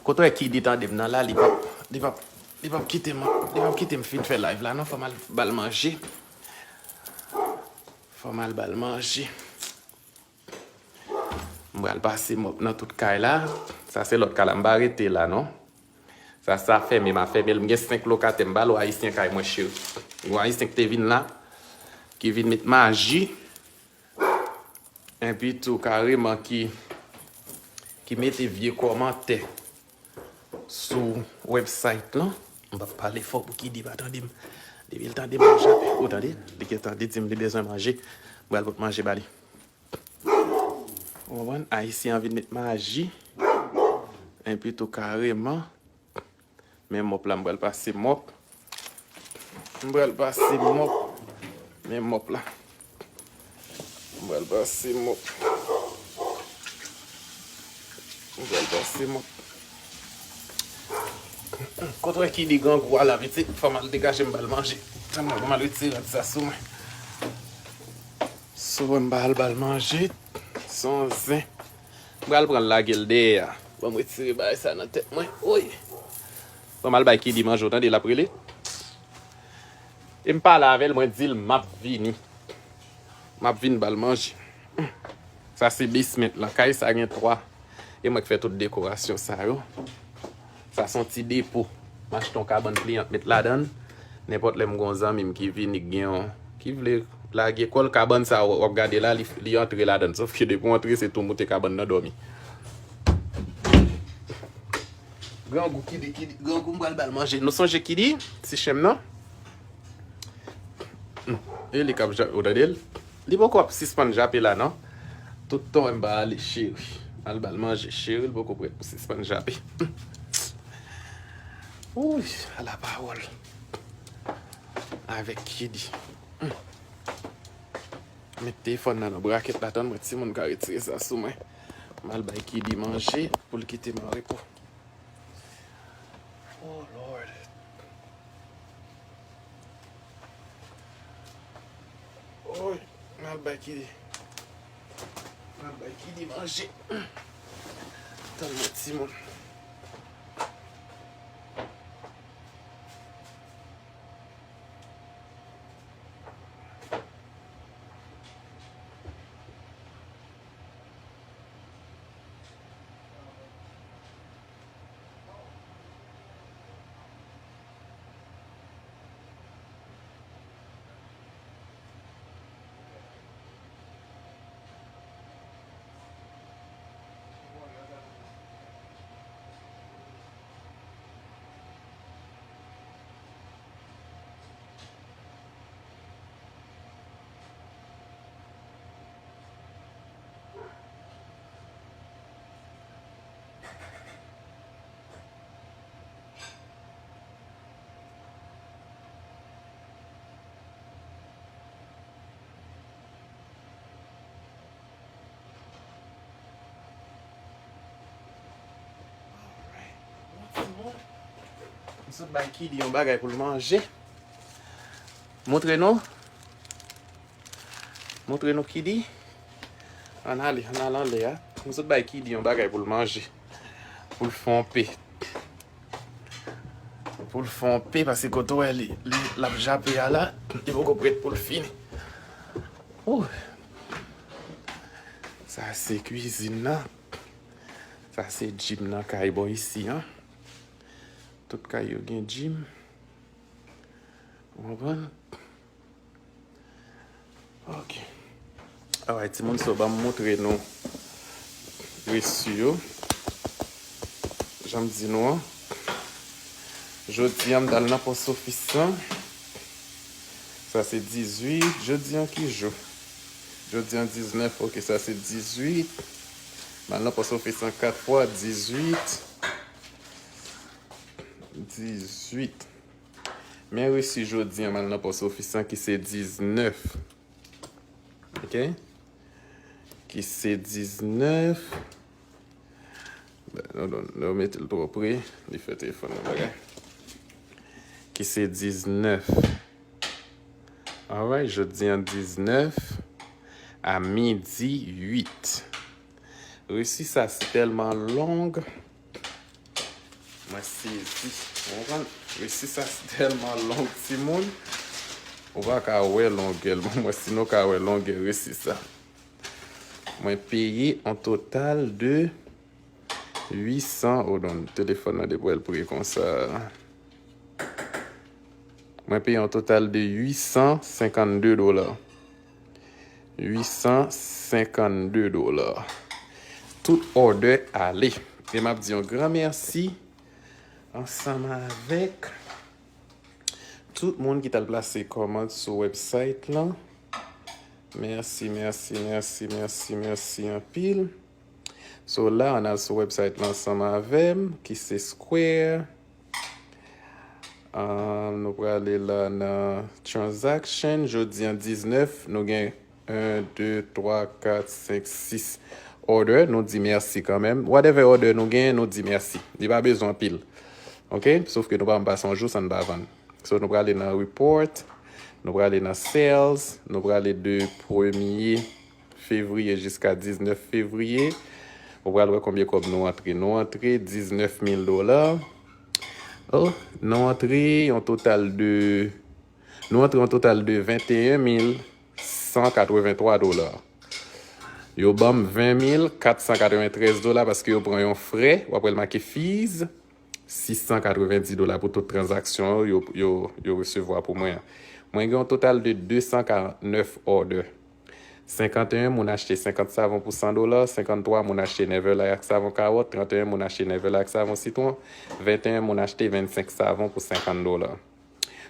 Kote w wè Kidi tande m nan la, li p ap, li p ap, li p ap kite m, li p ap kite m fin fè live la, non, fò m al ba l manje. Fò m al ba l manje. M pral pase mòp nan tout kay la. Sa se lòt kay la, m pa rete la, non. Sa, sa fèmen, m a fèmen l. M gen senk lokatè, m ba l yon ayisyen kay mwen, cheri. Yon ayisyen ki te vin la, ki vin met maji. Enpi tou, kareman, ki, ki mete vye kòmantè sou website lan. M p ap pale fò pou Kidi pa tande m. Depi l tande m, l ap jape. Ou tande? Li gentan di m li bezwen manje. M pral pot manje ba li. Ou konprann? Ayisyen an vin met maji. Enpi tou kareman. Men mòp la, m pral pase mòp. M pral pase mòp. Men mòp la. M pral pase mòp. M pral pase mòp. Kote w wè Kidi grangou a la, pitit? Fò m al degaje m ba l manje. Tann mwen, fò m al retire rad sa sou mwen. Sou mwen, m pa al ba l manje. Se yon zen. M pral pran l lage l dèyè a. Ban m retire bagay sa nan tèt mwen. Oy! Ban m al bay Kidi manje, w tande, l ap rele. E m pale avè l, mwen di l m ap vini. M ap vin ba l manje. Sa se basement lan. Kay sa gen twa. E mwen k fè tout dekorasyon sa yo. Sa se yon ti depo. M achte yon kabann pliyan, m met ladan l. Nenpòt lè m gen yon zanmi m ki vini, ki gen yon, ki vle lage kò l, kabann sa w ap gade la, li, li antre ladan l. Sòf ke depi w antre, se tou moute kabann nan dòmi. Grangou, Kidi, Kidi, grangou, m pral ba l manje. Nou sonje Kidi? Ti chen m nan? Hmm. E li k ap ja-, ou tande l? Li poko ap sispann jape la, non. Tout tan w wè m pa ale, cheri. Al ba l manje, cheri, li poko prèt pou sispann jape. Ouy, ala pawòl. Avèk Kidi. Hmm. Met telefòn nan nan brakèt la, tann mwen, timoun ka retire sa sou mwen. M al bay Kidi manje pou l kite m an repo. Oh Lord. Oy, m al bay Kidi. M al bay Kidi manje. Tann mwen, timoun. Alright. Bon, timoun. M sot bay Kidi yon bagay pou l manje. Montre nou. Montre nou Kidi. Ann ale, ann al anlè a. M sot bay Kidi yon bagay pou l manje. Pou l fè yon pe. Pou l fè yon pe, paske kote w wè li, li, l ap jape a la, li poko prèt pou l fini. Ouh. Sa se kwizin nan. Sa se gym nan kay bò isi an. Tout kay yo gen gym. Ou konprann? Ok. Alright, timoun, so, ban m montre nou resi yo. Jan m di nou an, jodi an, m t al nan pòs ofis lan. Sa se dizuit. Jodi an ki jou? Jodi an diznèf. Ok, sa se dizuit. M al nan pòs ofis lan kat fwa, dizuit. Dizuit. Men resi jodi an, m al nan pòs ofis lan ki se diznèf. Ok? Ki se diznèf. M Nou, nou, nou mete l twò pre, li fè telefòn nan bagay. Ki se diznèf. Alright, jodi an diznèf a midi uit. Resi sa si tèlman long. Mwen sezi. Ou konprann? Resi sa si tèlman long, timoun. Ou pa ka wè longè l. Mwen si nou ka wè longè resi sa. Mwen peye an total de uit san, oh non, telefòn nan depi w wè l pre konsa. Mwen peye an total de uit san senkannde dola. Uit san senkannde dola. Tout òdè ale. E m ap di yon gran mèsi ansanm avèk tout moun ki t al plase kòmand sou website lan. Mèsi, mèsi, mèsi, mèsi, mèsi anpil. So la, ann al sou website lan ansanm avè m, ki se Square. Ah, nou prale la nan transaction. Jodi an diznèf, nou gen yon, de, twa, kat, senk, sis order. Nou di mèsi kanmenm. Whatever order nou gen, nou di mèsi. Li pa bezwen anpil. Ok? Sof ke nou pa janm pase yon jou san n pa vann. So, nou prale nan report, nou prale nan sales, nou prale de premye fevriye jiska diznèf fevriye. Ou pral wè konbyen kòb nou antre. Nou antre diznèf mil dola. Oh, nou antre yon total de, nou antre yon total de venteyen mil san katrevenntwa dola. Yo ban m ven mil kat san katreventrèz dola paske yo pran yon frè, w ap wè l make fees, sis san katrevendi dola pou tout tranzaksyon yo, yo, yo, yo resevwa pou mwen an. Mwen gen yon total de de san karantnèf order. Senkanteyen moun achte senkant savon pou san dola, senkanntwa moun achte Neverlay ak savon kawòt, tranteyen moun achte Neverlay ak savon sitwon, venteyen moun achte vennsenk savon pou senkant dola.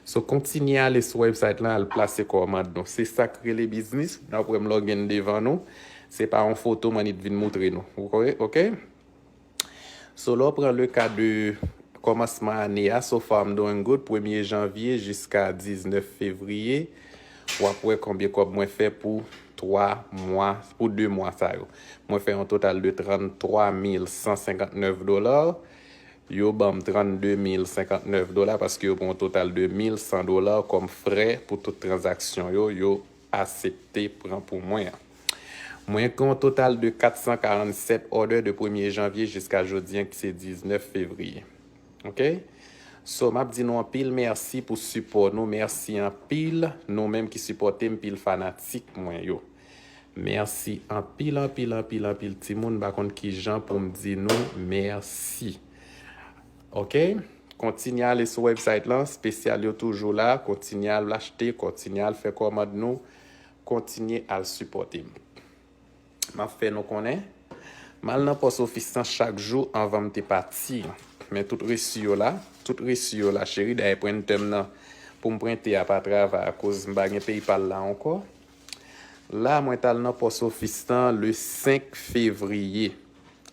So, kontinye ale sou website lan, al plase kòmand nou. Se sa k rele biznis. N ap wè m lògin devan nou. Se pa yon foto m annik vin moutre nou. Ou konnen, ok? So, lè w pran le ka de kòmansman ane a, so far I'm doing good, premye janvye jiska diznèf fevriye, w ap wè konbyen kòb mwen fè pou twa mwa, pou de mwa sa yo. Mwen fè yon total de tranntwa mil san senkantnèf dola. Yo ban m trannde mil senkantnèf dola paske yo pran yon total de mil san dola kòm frè pou tout tranzaksyon yo, yo asepte pran pou mwen an. Mwen gen yon total de kat san karannsèt order de premye janvye jiska jodi an ki se diznèf fevriye. Ok? So, m ap di nou anpil mèsi pou sipò nou. Mèsi anpil nou menm ki sipòte m, pil fanatik mwen yo. Mèsi anpil, anpil, anpil, anpil timoun. M pa konn kijan pou m di nou mèsi. Ok? Kontinye ale sou website lan. Espesyal yo toujou la. Kontinye al achte. Kontinye al fè kòmand nou. Kontinye al sipòte m. M ap fè nou konnen. M al nan pòs ofis lan chak jou anvan m te pati. Men tout resi yo la. Tout resi yo la, cheri. Dayè prentè m nan pou m prente a pa travay akoz m pa gen PayPal la ankò. La, mwen t al nan pòs ofis lan le senk fevriye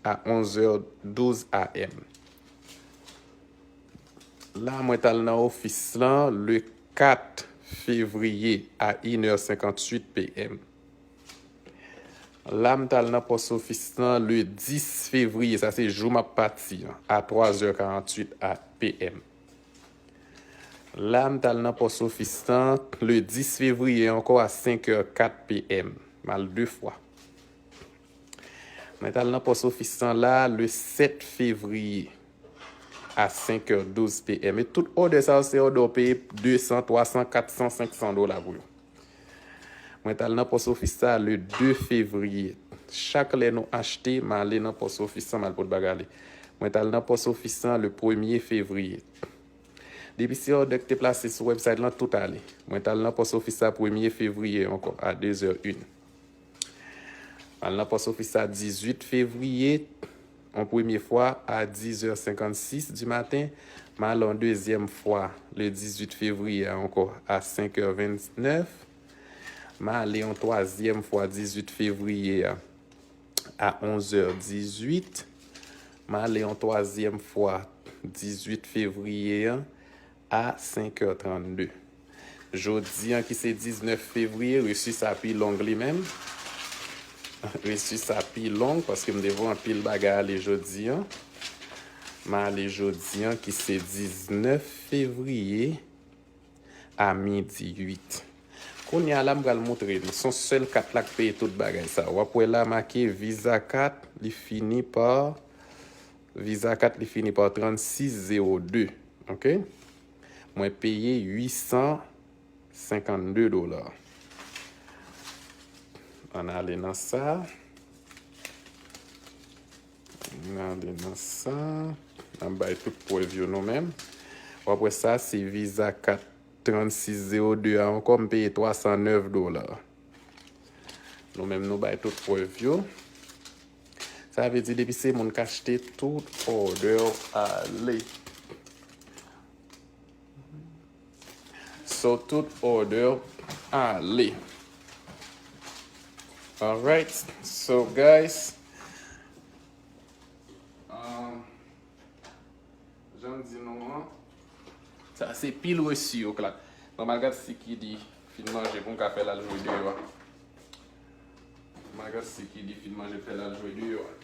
a onz è douz A M. La, mwen t al nan ofis lan le kat fevriye a inè senkantuit P M. La, m t al nan pòs ofis lan le dis fevriye, sa se jou m ap pati an, a twa zè karantuit P M. La, m t al nan pòs ofis lan le dis fevriye ankò a senk è kat P M. M al de fwa. Mwen t al nan pòs ofis lan la le sèt fevriye a senk è douz P M. E tout òdè sa yo, se òdè w peye de san, twa san, kat san, senk san dola pou yo. Mwen t al nan pòs ofis sa le de fevriye. Chak lè nou achte, m ale nan pòs ofis lan, m al pot bagay ale. Mwen t al nan pòs ofis lan le premye fevriye. Depi se òdè ki te plase sou website lan, tout ale. Mwen t al nan pòs ofis sa premye fevriye ankò, a de zè en. M al nan pòs ofis sa dizuit fevriye, yon premye fwa a diz è senkannsis di maten. M al yon dezyèm fwa le dizuit fevriye a ankò a senk è vennèf. M ale yon twazyèm fwa dizuit fevriye a a onz è dizuit. M ale yon twazyèm fwa dizuit fevriye a a senk è trannde. Jodi an ki se diznèf fevriye, resi sa pi long li menm. resi sa pi long paske m devwa anpil bagay ale jodi an. M ale jodi an ki se diznèf fevriye a midi uit. Kounye a la, m pral montre nou. Se yon sèl kat la k peye tout bagay sa. W ap wè la make Visa kat, li fini pa, Visa kat, li fini pa trannsis zewo de. Ok? Mwen peye uit san senkannde dola. Ann ale nan sa. Ann ale nan sa. N ap bay tout prèv yo nou menm. W ap wè sa, se Visa kat trannsis zewo de a ankò, m peye twa san nèf dola. Nou menm, nou bay tout prèv yo. Sa vle di, depi se moun k achte, tout òdè ale. So, tout òdè ale. Alright, so guys, um, jan m di nou an, sa se pil resi yo, Clark. Bon, m al gad si Kidi fin manje pou m ka fè l al jwe deyò a. M al gad si Kidi fin manje pou fè l al jwe deyò a.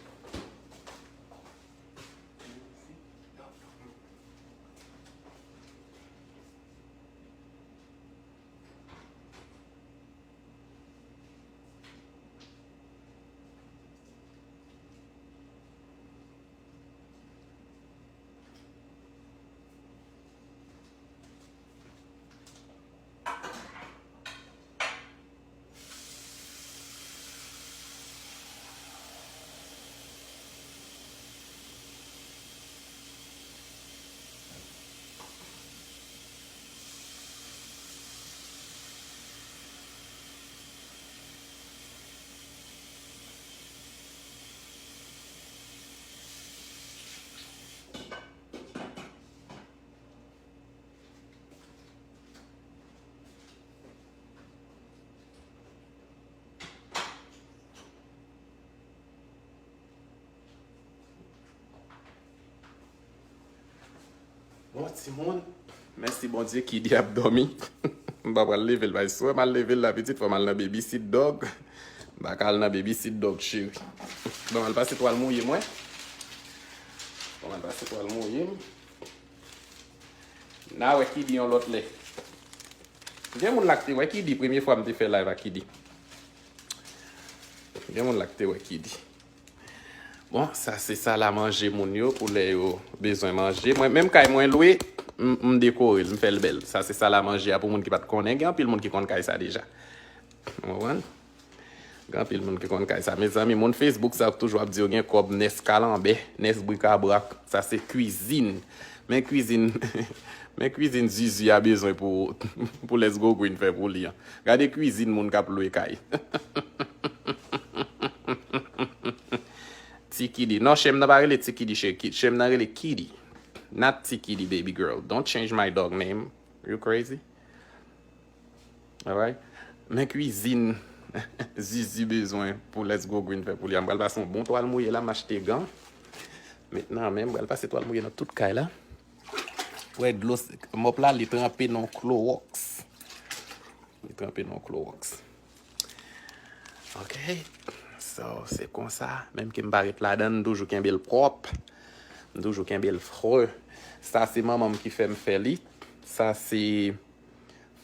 Bon, timoun, mèsi Bondye, Kidi ap dòmi. M pa pral leve l, bay swè m al leve l la, pitit, fò m al nan babysit dog. M pa ka al nan babysit dog, cheri. Bon, m al pase twal mouye mwen. Bon, m al pase twal mouye m. N a wè Kidi yon lòt lè. Gen moun la k te wè Kidi, premye fwa m te fè live ak Kidi. Gen moun la k te wè Kidi. Bon, sa se sal a manje moun yo pou lè yo bezwen manje. Mwen, menm kay mwen lwe, m, m dekore l, m fè l bèl. Sa se sal a manje a pou moun ki pa t konnen. Gen anpil moun ki konn kay sa deja. Ou konprann? Gen anpil moun ki konn kay sa. Mezanmi, moun Facebook sa yo k toujou ap di yo gen kòb, nès kalanbè, nès brikabrak. Sa se kwizin. Men kwizin, men kwizin Zuzu a bezwen pou, pou Let's Go Green fè pou li an. Gade kwizin moun k ap lwe kay. Ti Kidi. Non, Shem nan pa rele Ti Kidi, cheri. Ki-, Shem nan rele Kidi. Not Ti Kidi, baby girl. Don't change my dog name. You crazy? Alright? Men kwizin Zuzu bezwen pou Let's Go Green fè pou li a. M pral pase yon bon twal mouye la, m achte gan. Mentnan, men m pral pase twal mouye nan tout kay la. Wè, dlo, mòp la, li tranpe nan klowòks. Li tranpe nan klowòks. Ok. So, se konsa. Menm ke m pa ret ladan l, m toujou kenbe l pwòp. M toujou kenbe l fre. Sa, se manman m ki fè m fè li. Sa, se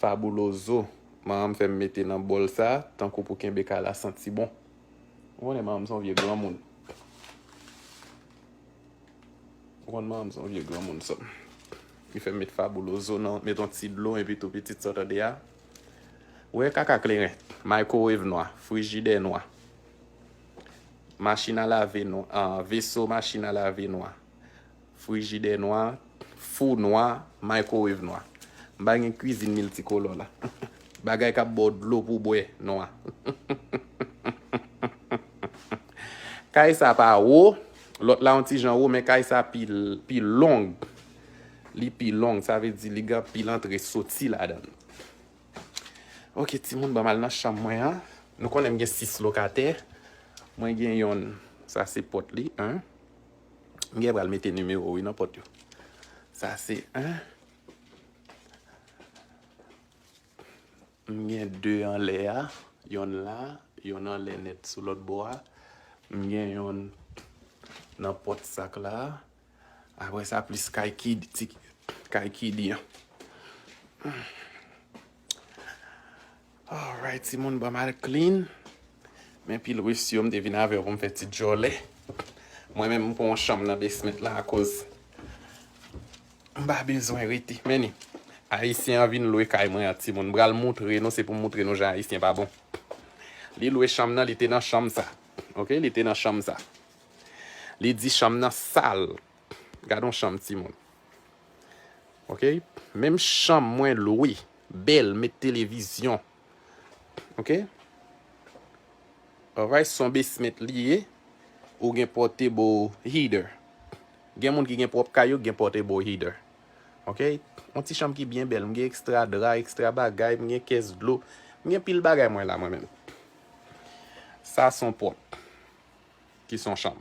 Fabuloso. Manman m fè m mete nan bòl sa, tankou pou kenbe kay la santi bon. Ou konnen manman m se yon vye granmoun. Ou konn manman m se yon vye granmoun sa. Li fè m met Fabuloso nan, met yon ti dlo, epi tou pitit sa w tande a. Ou wè kaka kleren, microwave nwa, frijidè nwa, machin a lave nwa, ah, veso machin a lave nwa, frijidè nwa, fou nwa, microwave nwa. M pa gen kwizin miltikolò la. Bagay k ap ba w dlo pou bwè nwa. Kay sa pa wo, lòt la yon ti jan wo, men kay sa pi, pi long. Li pi long, sa vle di li gen anpil antre soti ladan l. Ok, timoun, ban m al nan chanm mwen an. Nou konnen m gen sis lokatè. Mwen gen yonn, sa se pòt li, en. M gen pral mete nimewo, wi, nan pòt yo. Sa se en. M gen de anlè a, yonn la, Yonn anlè nèt sou lòt bò a. M gen yonn nan pòt sak la. Apre sa, plis kay kid, ti, kay kidi an. Alright, timoun, ban m al clean. Men pil wisyo, m te vin avè w pou m fè ti djòlè. Mwen menm, m pran yon chanm nan basement la akoz m pa bezwen rete. Men ni, Ayisyen an vin lwe kay mwen an, timoun. M pral moutre nou, se pou m moutre nou jan Ayisyen pa bon. Li lwe chanm nan, li te nan chanm sa. Oke, li te nan chanm sa. Li di chanm nan sal. Gad yon chanm, timoun. Oke? Menm chanm mwen lwe, bèl, met televizyon. Oke? Alright, se yon basement li ye. Ou gen portable heater. Gen moun ki gen pwòp kay yo, gen portable heater. Oke? Yon ti chanm ki byen bèl. M gen ekstra dra, ekstra bagay, m gen kès dlo. M gen pil bagay mwen la, mwen menm. Sa se yon pòt ki se yon chanm.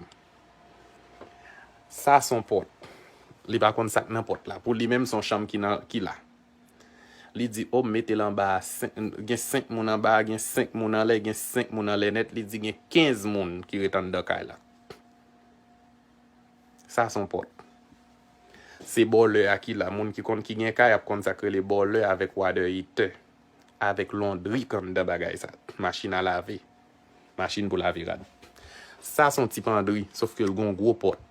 Sa se yon pòt. Li pa konn sa k nan pòt la. Pou li menm, se yon chanm ki nan, ki la. Li di, o, m mete l anba a, sen-, gen senk moun anba a, gen senk moun anlè, gen senk moun anlè nèt. Li di gen kenz moun ki ret anndan kay la. Sa se yon pòt. Se bòlè a ki la. Moun ki konn, ki gen kay ap konn sa k rele bòlè avèk water heater. Avèk londri k anndan bagay sa. Machin a lave. Machin pou lave rad. Sa se yon ti pandri, sòf ke l gen yon gwo pòt.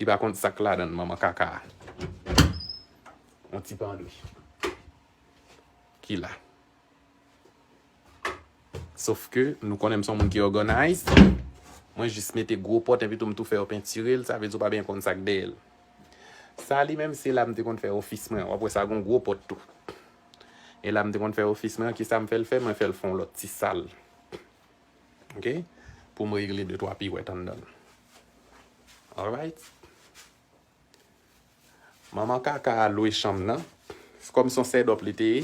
Li pa konn sa k ladan l, manman kaka a. Yon ti pandri. Ki la. Sòf ke nou konnen m se yon moun ki organize. Mwen jis mete gwo pòt epi tou m tou fè yo pentire l, sa vle di w pa byen konn sa k dèyè l. Sa li menm se la m te konn fè ofis mwen an. W ap wè sa gen yon gwo pòt tou. E la m te konn fè ofis mwen an, kisa m fè l fè? Mwen fè l fè yon lòt ti sal. Oke? Pou m regle de twa piwèt anndan l. Alright? Manman kaka a lwe chanm nan. Kòm se yon sèdòp li te ye,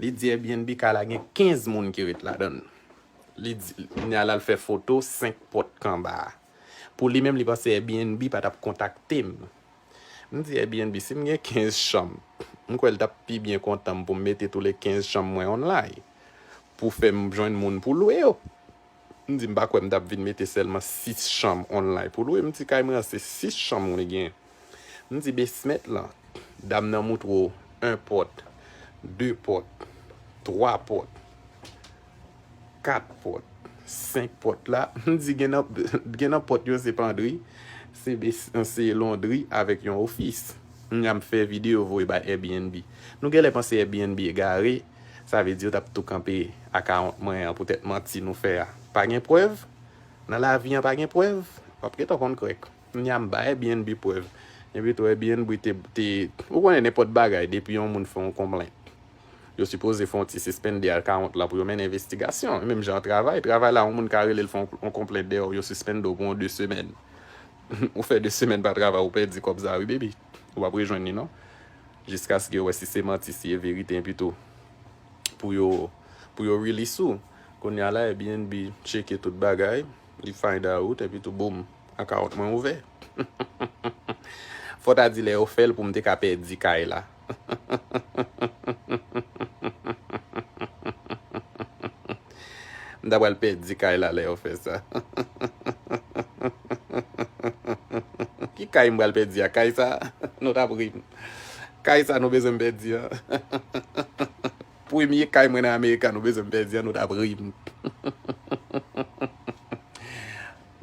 li di Airbnb kay la gen kenz moun ki ret ladan l. Li di, kounye a l al fè foto senk pòt k anba a. Pou li menm, li panse Airbnb pa t ap kontakte m. M di Airbnb, si m gen kenz chanm, m kwè l t ap pi byen kontan m pou m mete tou le kenz chanm mwen online. Pou fè m jwenn moun pou lwe yo. M di m pa kwè m t ap vin mete sèlman sis chanm online pou lwe. M di kay mwen an se sis chanm mwen gen. M di basement lan, dam nan moutre w en pòt, de pòt, twa pòt, kat pòt, senk pòt la. M di gen nan, gen nan pòt yo se pandri, se bes-, se londri avèk yon ofis. Kounye a m fè videyo voye bay Airbnb. Nou genlè panse Airbnb egare, sa vle di yo t ap tou kanpe akawont mwen an poutèt manti nou fè a. Pa gen prèv? Nan lavi an pa gen prèv? W ap gentan konn krèk. Kounye a m ba Airbnb prèv. Epi tou Airbnb te, te, ou konnen nenpòt bagay, depi yon moun fè yon konplent, yo sipoze fè yon ti sispende akawont la pou yo mennen envestigasyon. Menm jan travay, travay la, yon moun ka rele l fè yon, yon konplent dèyè w, yo sispende w pou yon de semèn. Ou fè de semèn pa travay, ou pèdi kòb sa wi, baby. Ou p ap rejwenn li non. Jiskaske yo wè si se manti, si e verite, epi tou pou yo, pou yo release ou. Kounye a la, Airbnb tcheke tout bagay, li find out, epi tou, boum, akawont mwen ouvè. Fò ta di lè yo fè l pou m te ka pèdi kay la. M ta pral pèdi kay la lè yo fè sa. Ki kay m pral pèdi a? Kay sa, nou t ap ri m. Kay sa nou bezwen m pèdi a. Premye kay mwen nan Amerika nou bezwen m pèdi a, nou t ap ri m.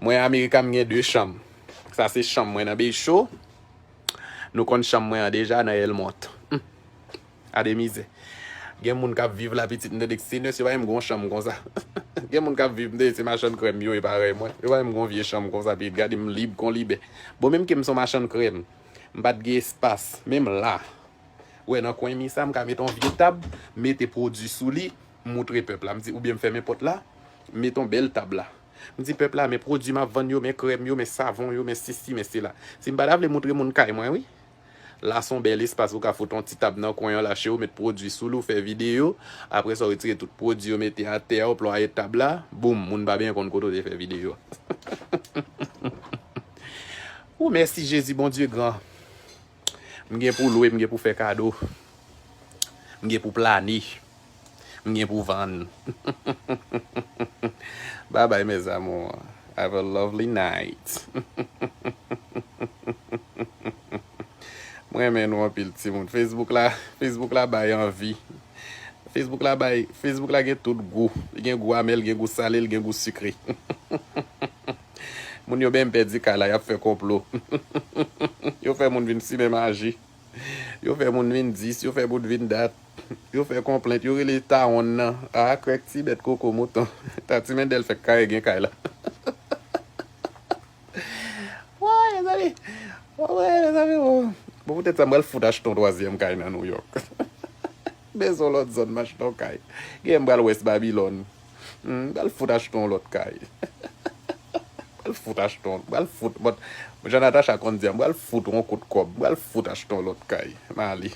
Mwen Amerika, m gen de chanm. Sa se chanm mwen nan Beychot. Nou konn chanm mwen an deja nan Elmont. Gade mizè. Gen moun k ap viv la, pitit, m tande k se nèse, yo pa menm gon chanm konsa. Gen moun k ap viv, m tande se machann krèm yo ye parèy mwen. Yo pa menm gon vye chanm konsa, pitit, gade m lib kon libè. Bon, menm ke m se yon machann krèm, m pa t gen espas, menm la. Ou wè nan kwen mi sa, m ka mete yon vye tab, mete pwodui sou li, m moutre pèp la. M di, oubyen m fèmen pòt la, m mete yon bèl tab la. M di pèp la, men pwodui m ap vann yo, men krèm yo, men savon yo, men sesi, men sela. Si m pa ta vle moutre moun kay mwen, wi. La se yon bèl espas ou ka fout yon ti tab nan kwen an, lache ou met pwodui sou li, ou fè videyo. Apre sa, ou retire tout pwodui yo, mete atè a, ou plwaye tab la. Boum, moun pa byen konn kote ou te fè videyo a. Ou mèsi Jezi, Bondye gran. M gen pou lwe, m gen pou fè kado. M gen pou plane. M gen pou vann. Bye bye, mes amours. Have a lovely night. Mwen renmen nou anpil, timoun. Facebook la, Facebook la bay anvi. Facebook la bay, Facebook la gen tout gou. Li gen gou amè, li gen gou sale, li gen gou sikre. Moun yo menm pèdi kay la, y ap fè konplo. Yo fè moun vin simen maji. Yo fè moun vin dis, yo fè moun vin dat. Yo fè konplent, yo rele tawon nan. A, krèk ti bèt koko mouton. Tati Mendel fèk kare gen kay la. Woy, mezanmi. Woy, mezanmi, woy. Bon, poutèt sa, m pral fout achte yon twazyèm kay nan New York. Bezwen yon lòt zòn, m achte yon kay. Gen m pral West Babylon. Hmm, m pral fout achte yon lòt kay. M pral fout achte yon, m pral fout, bon, jan Natacha konn di a, m pral fout yon kout kòb, m pral fout achte yon lòt kay. M ale.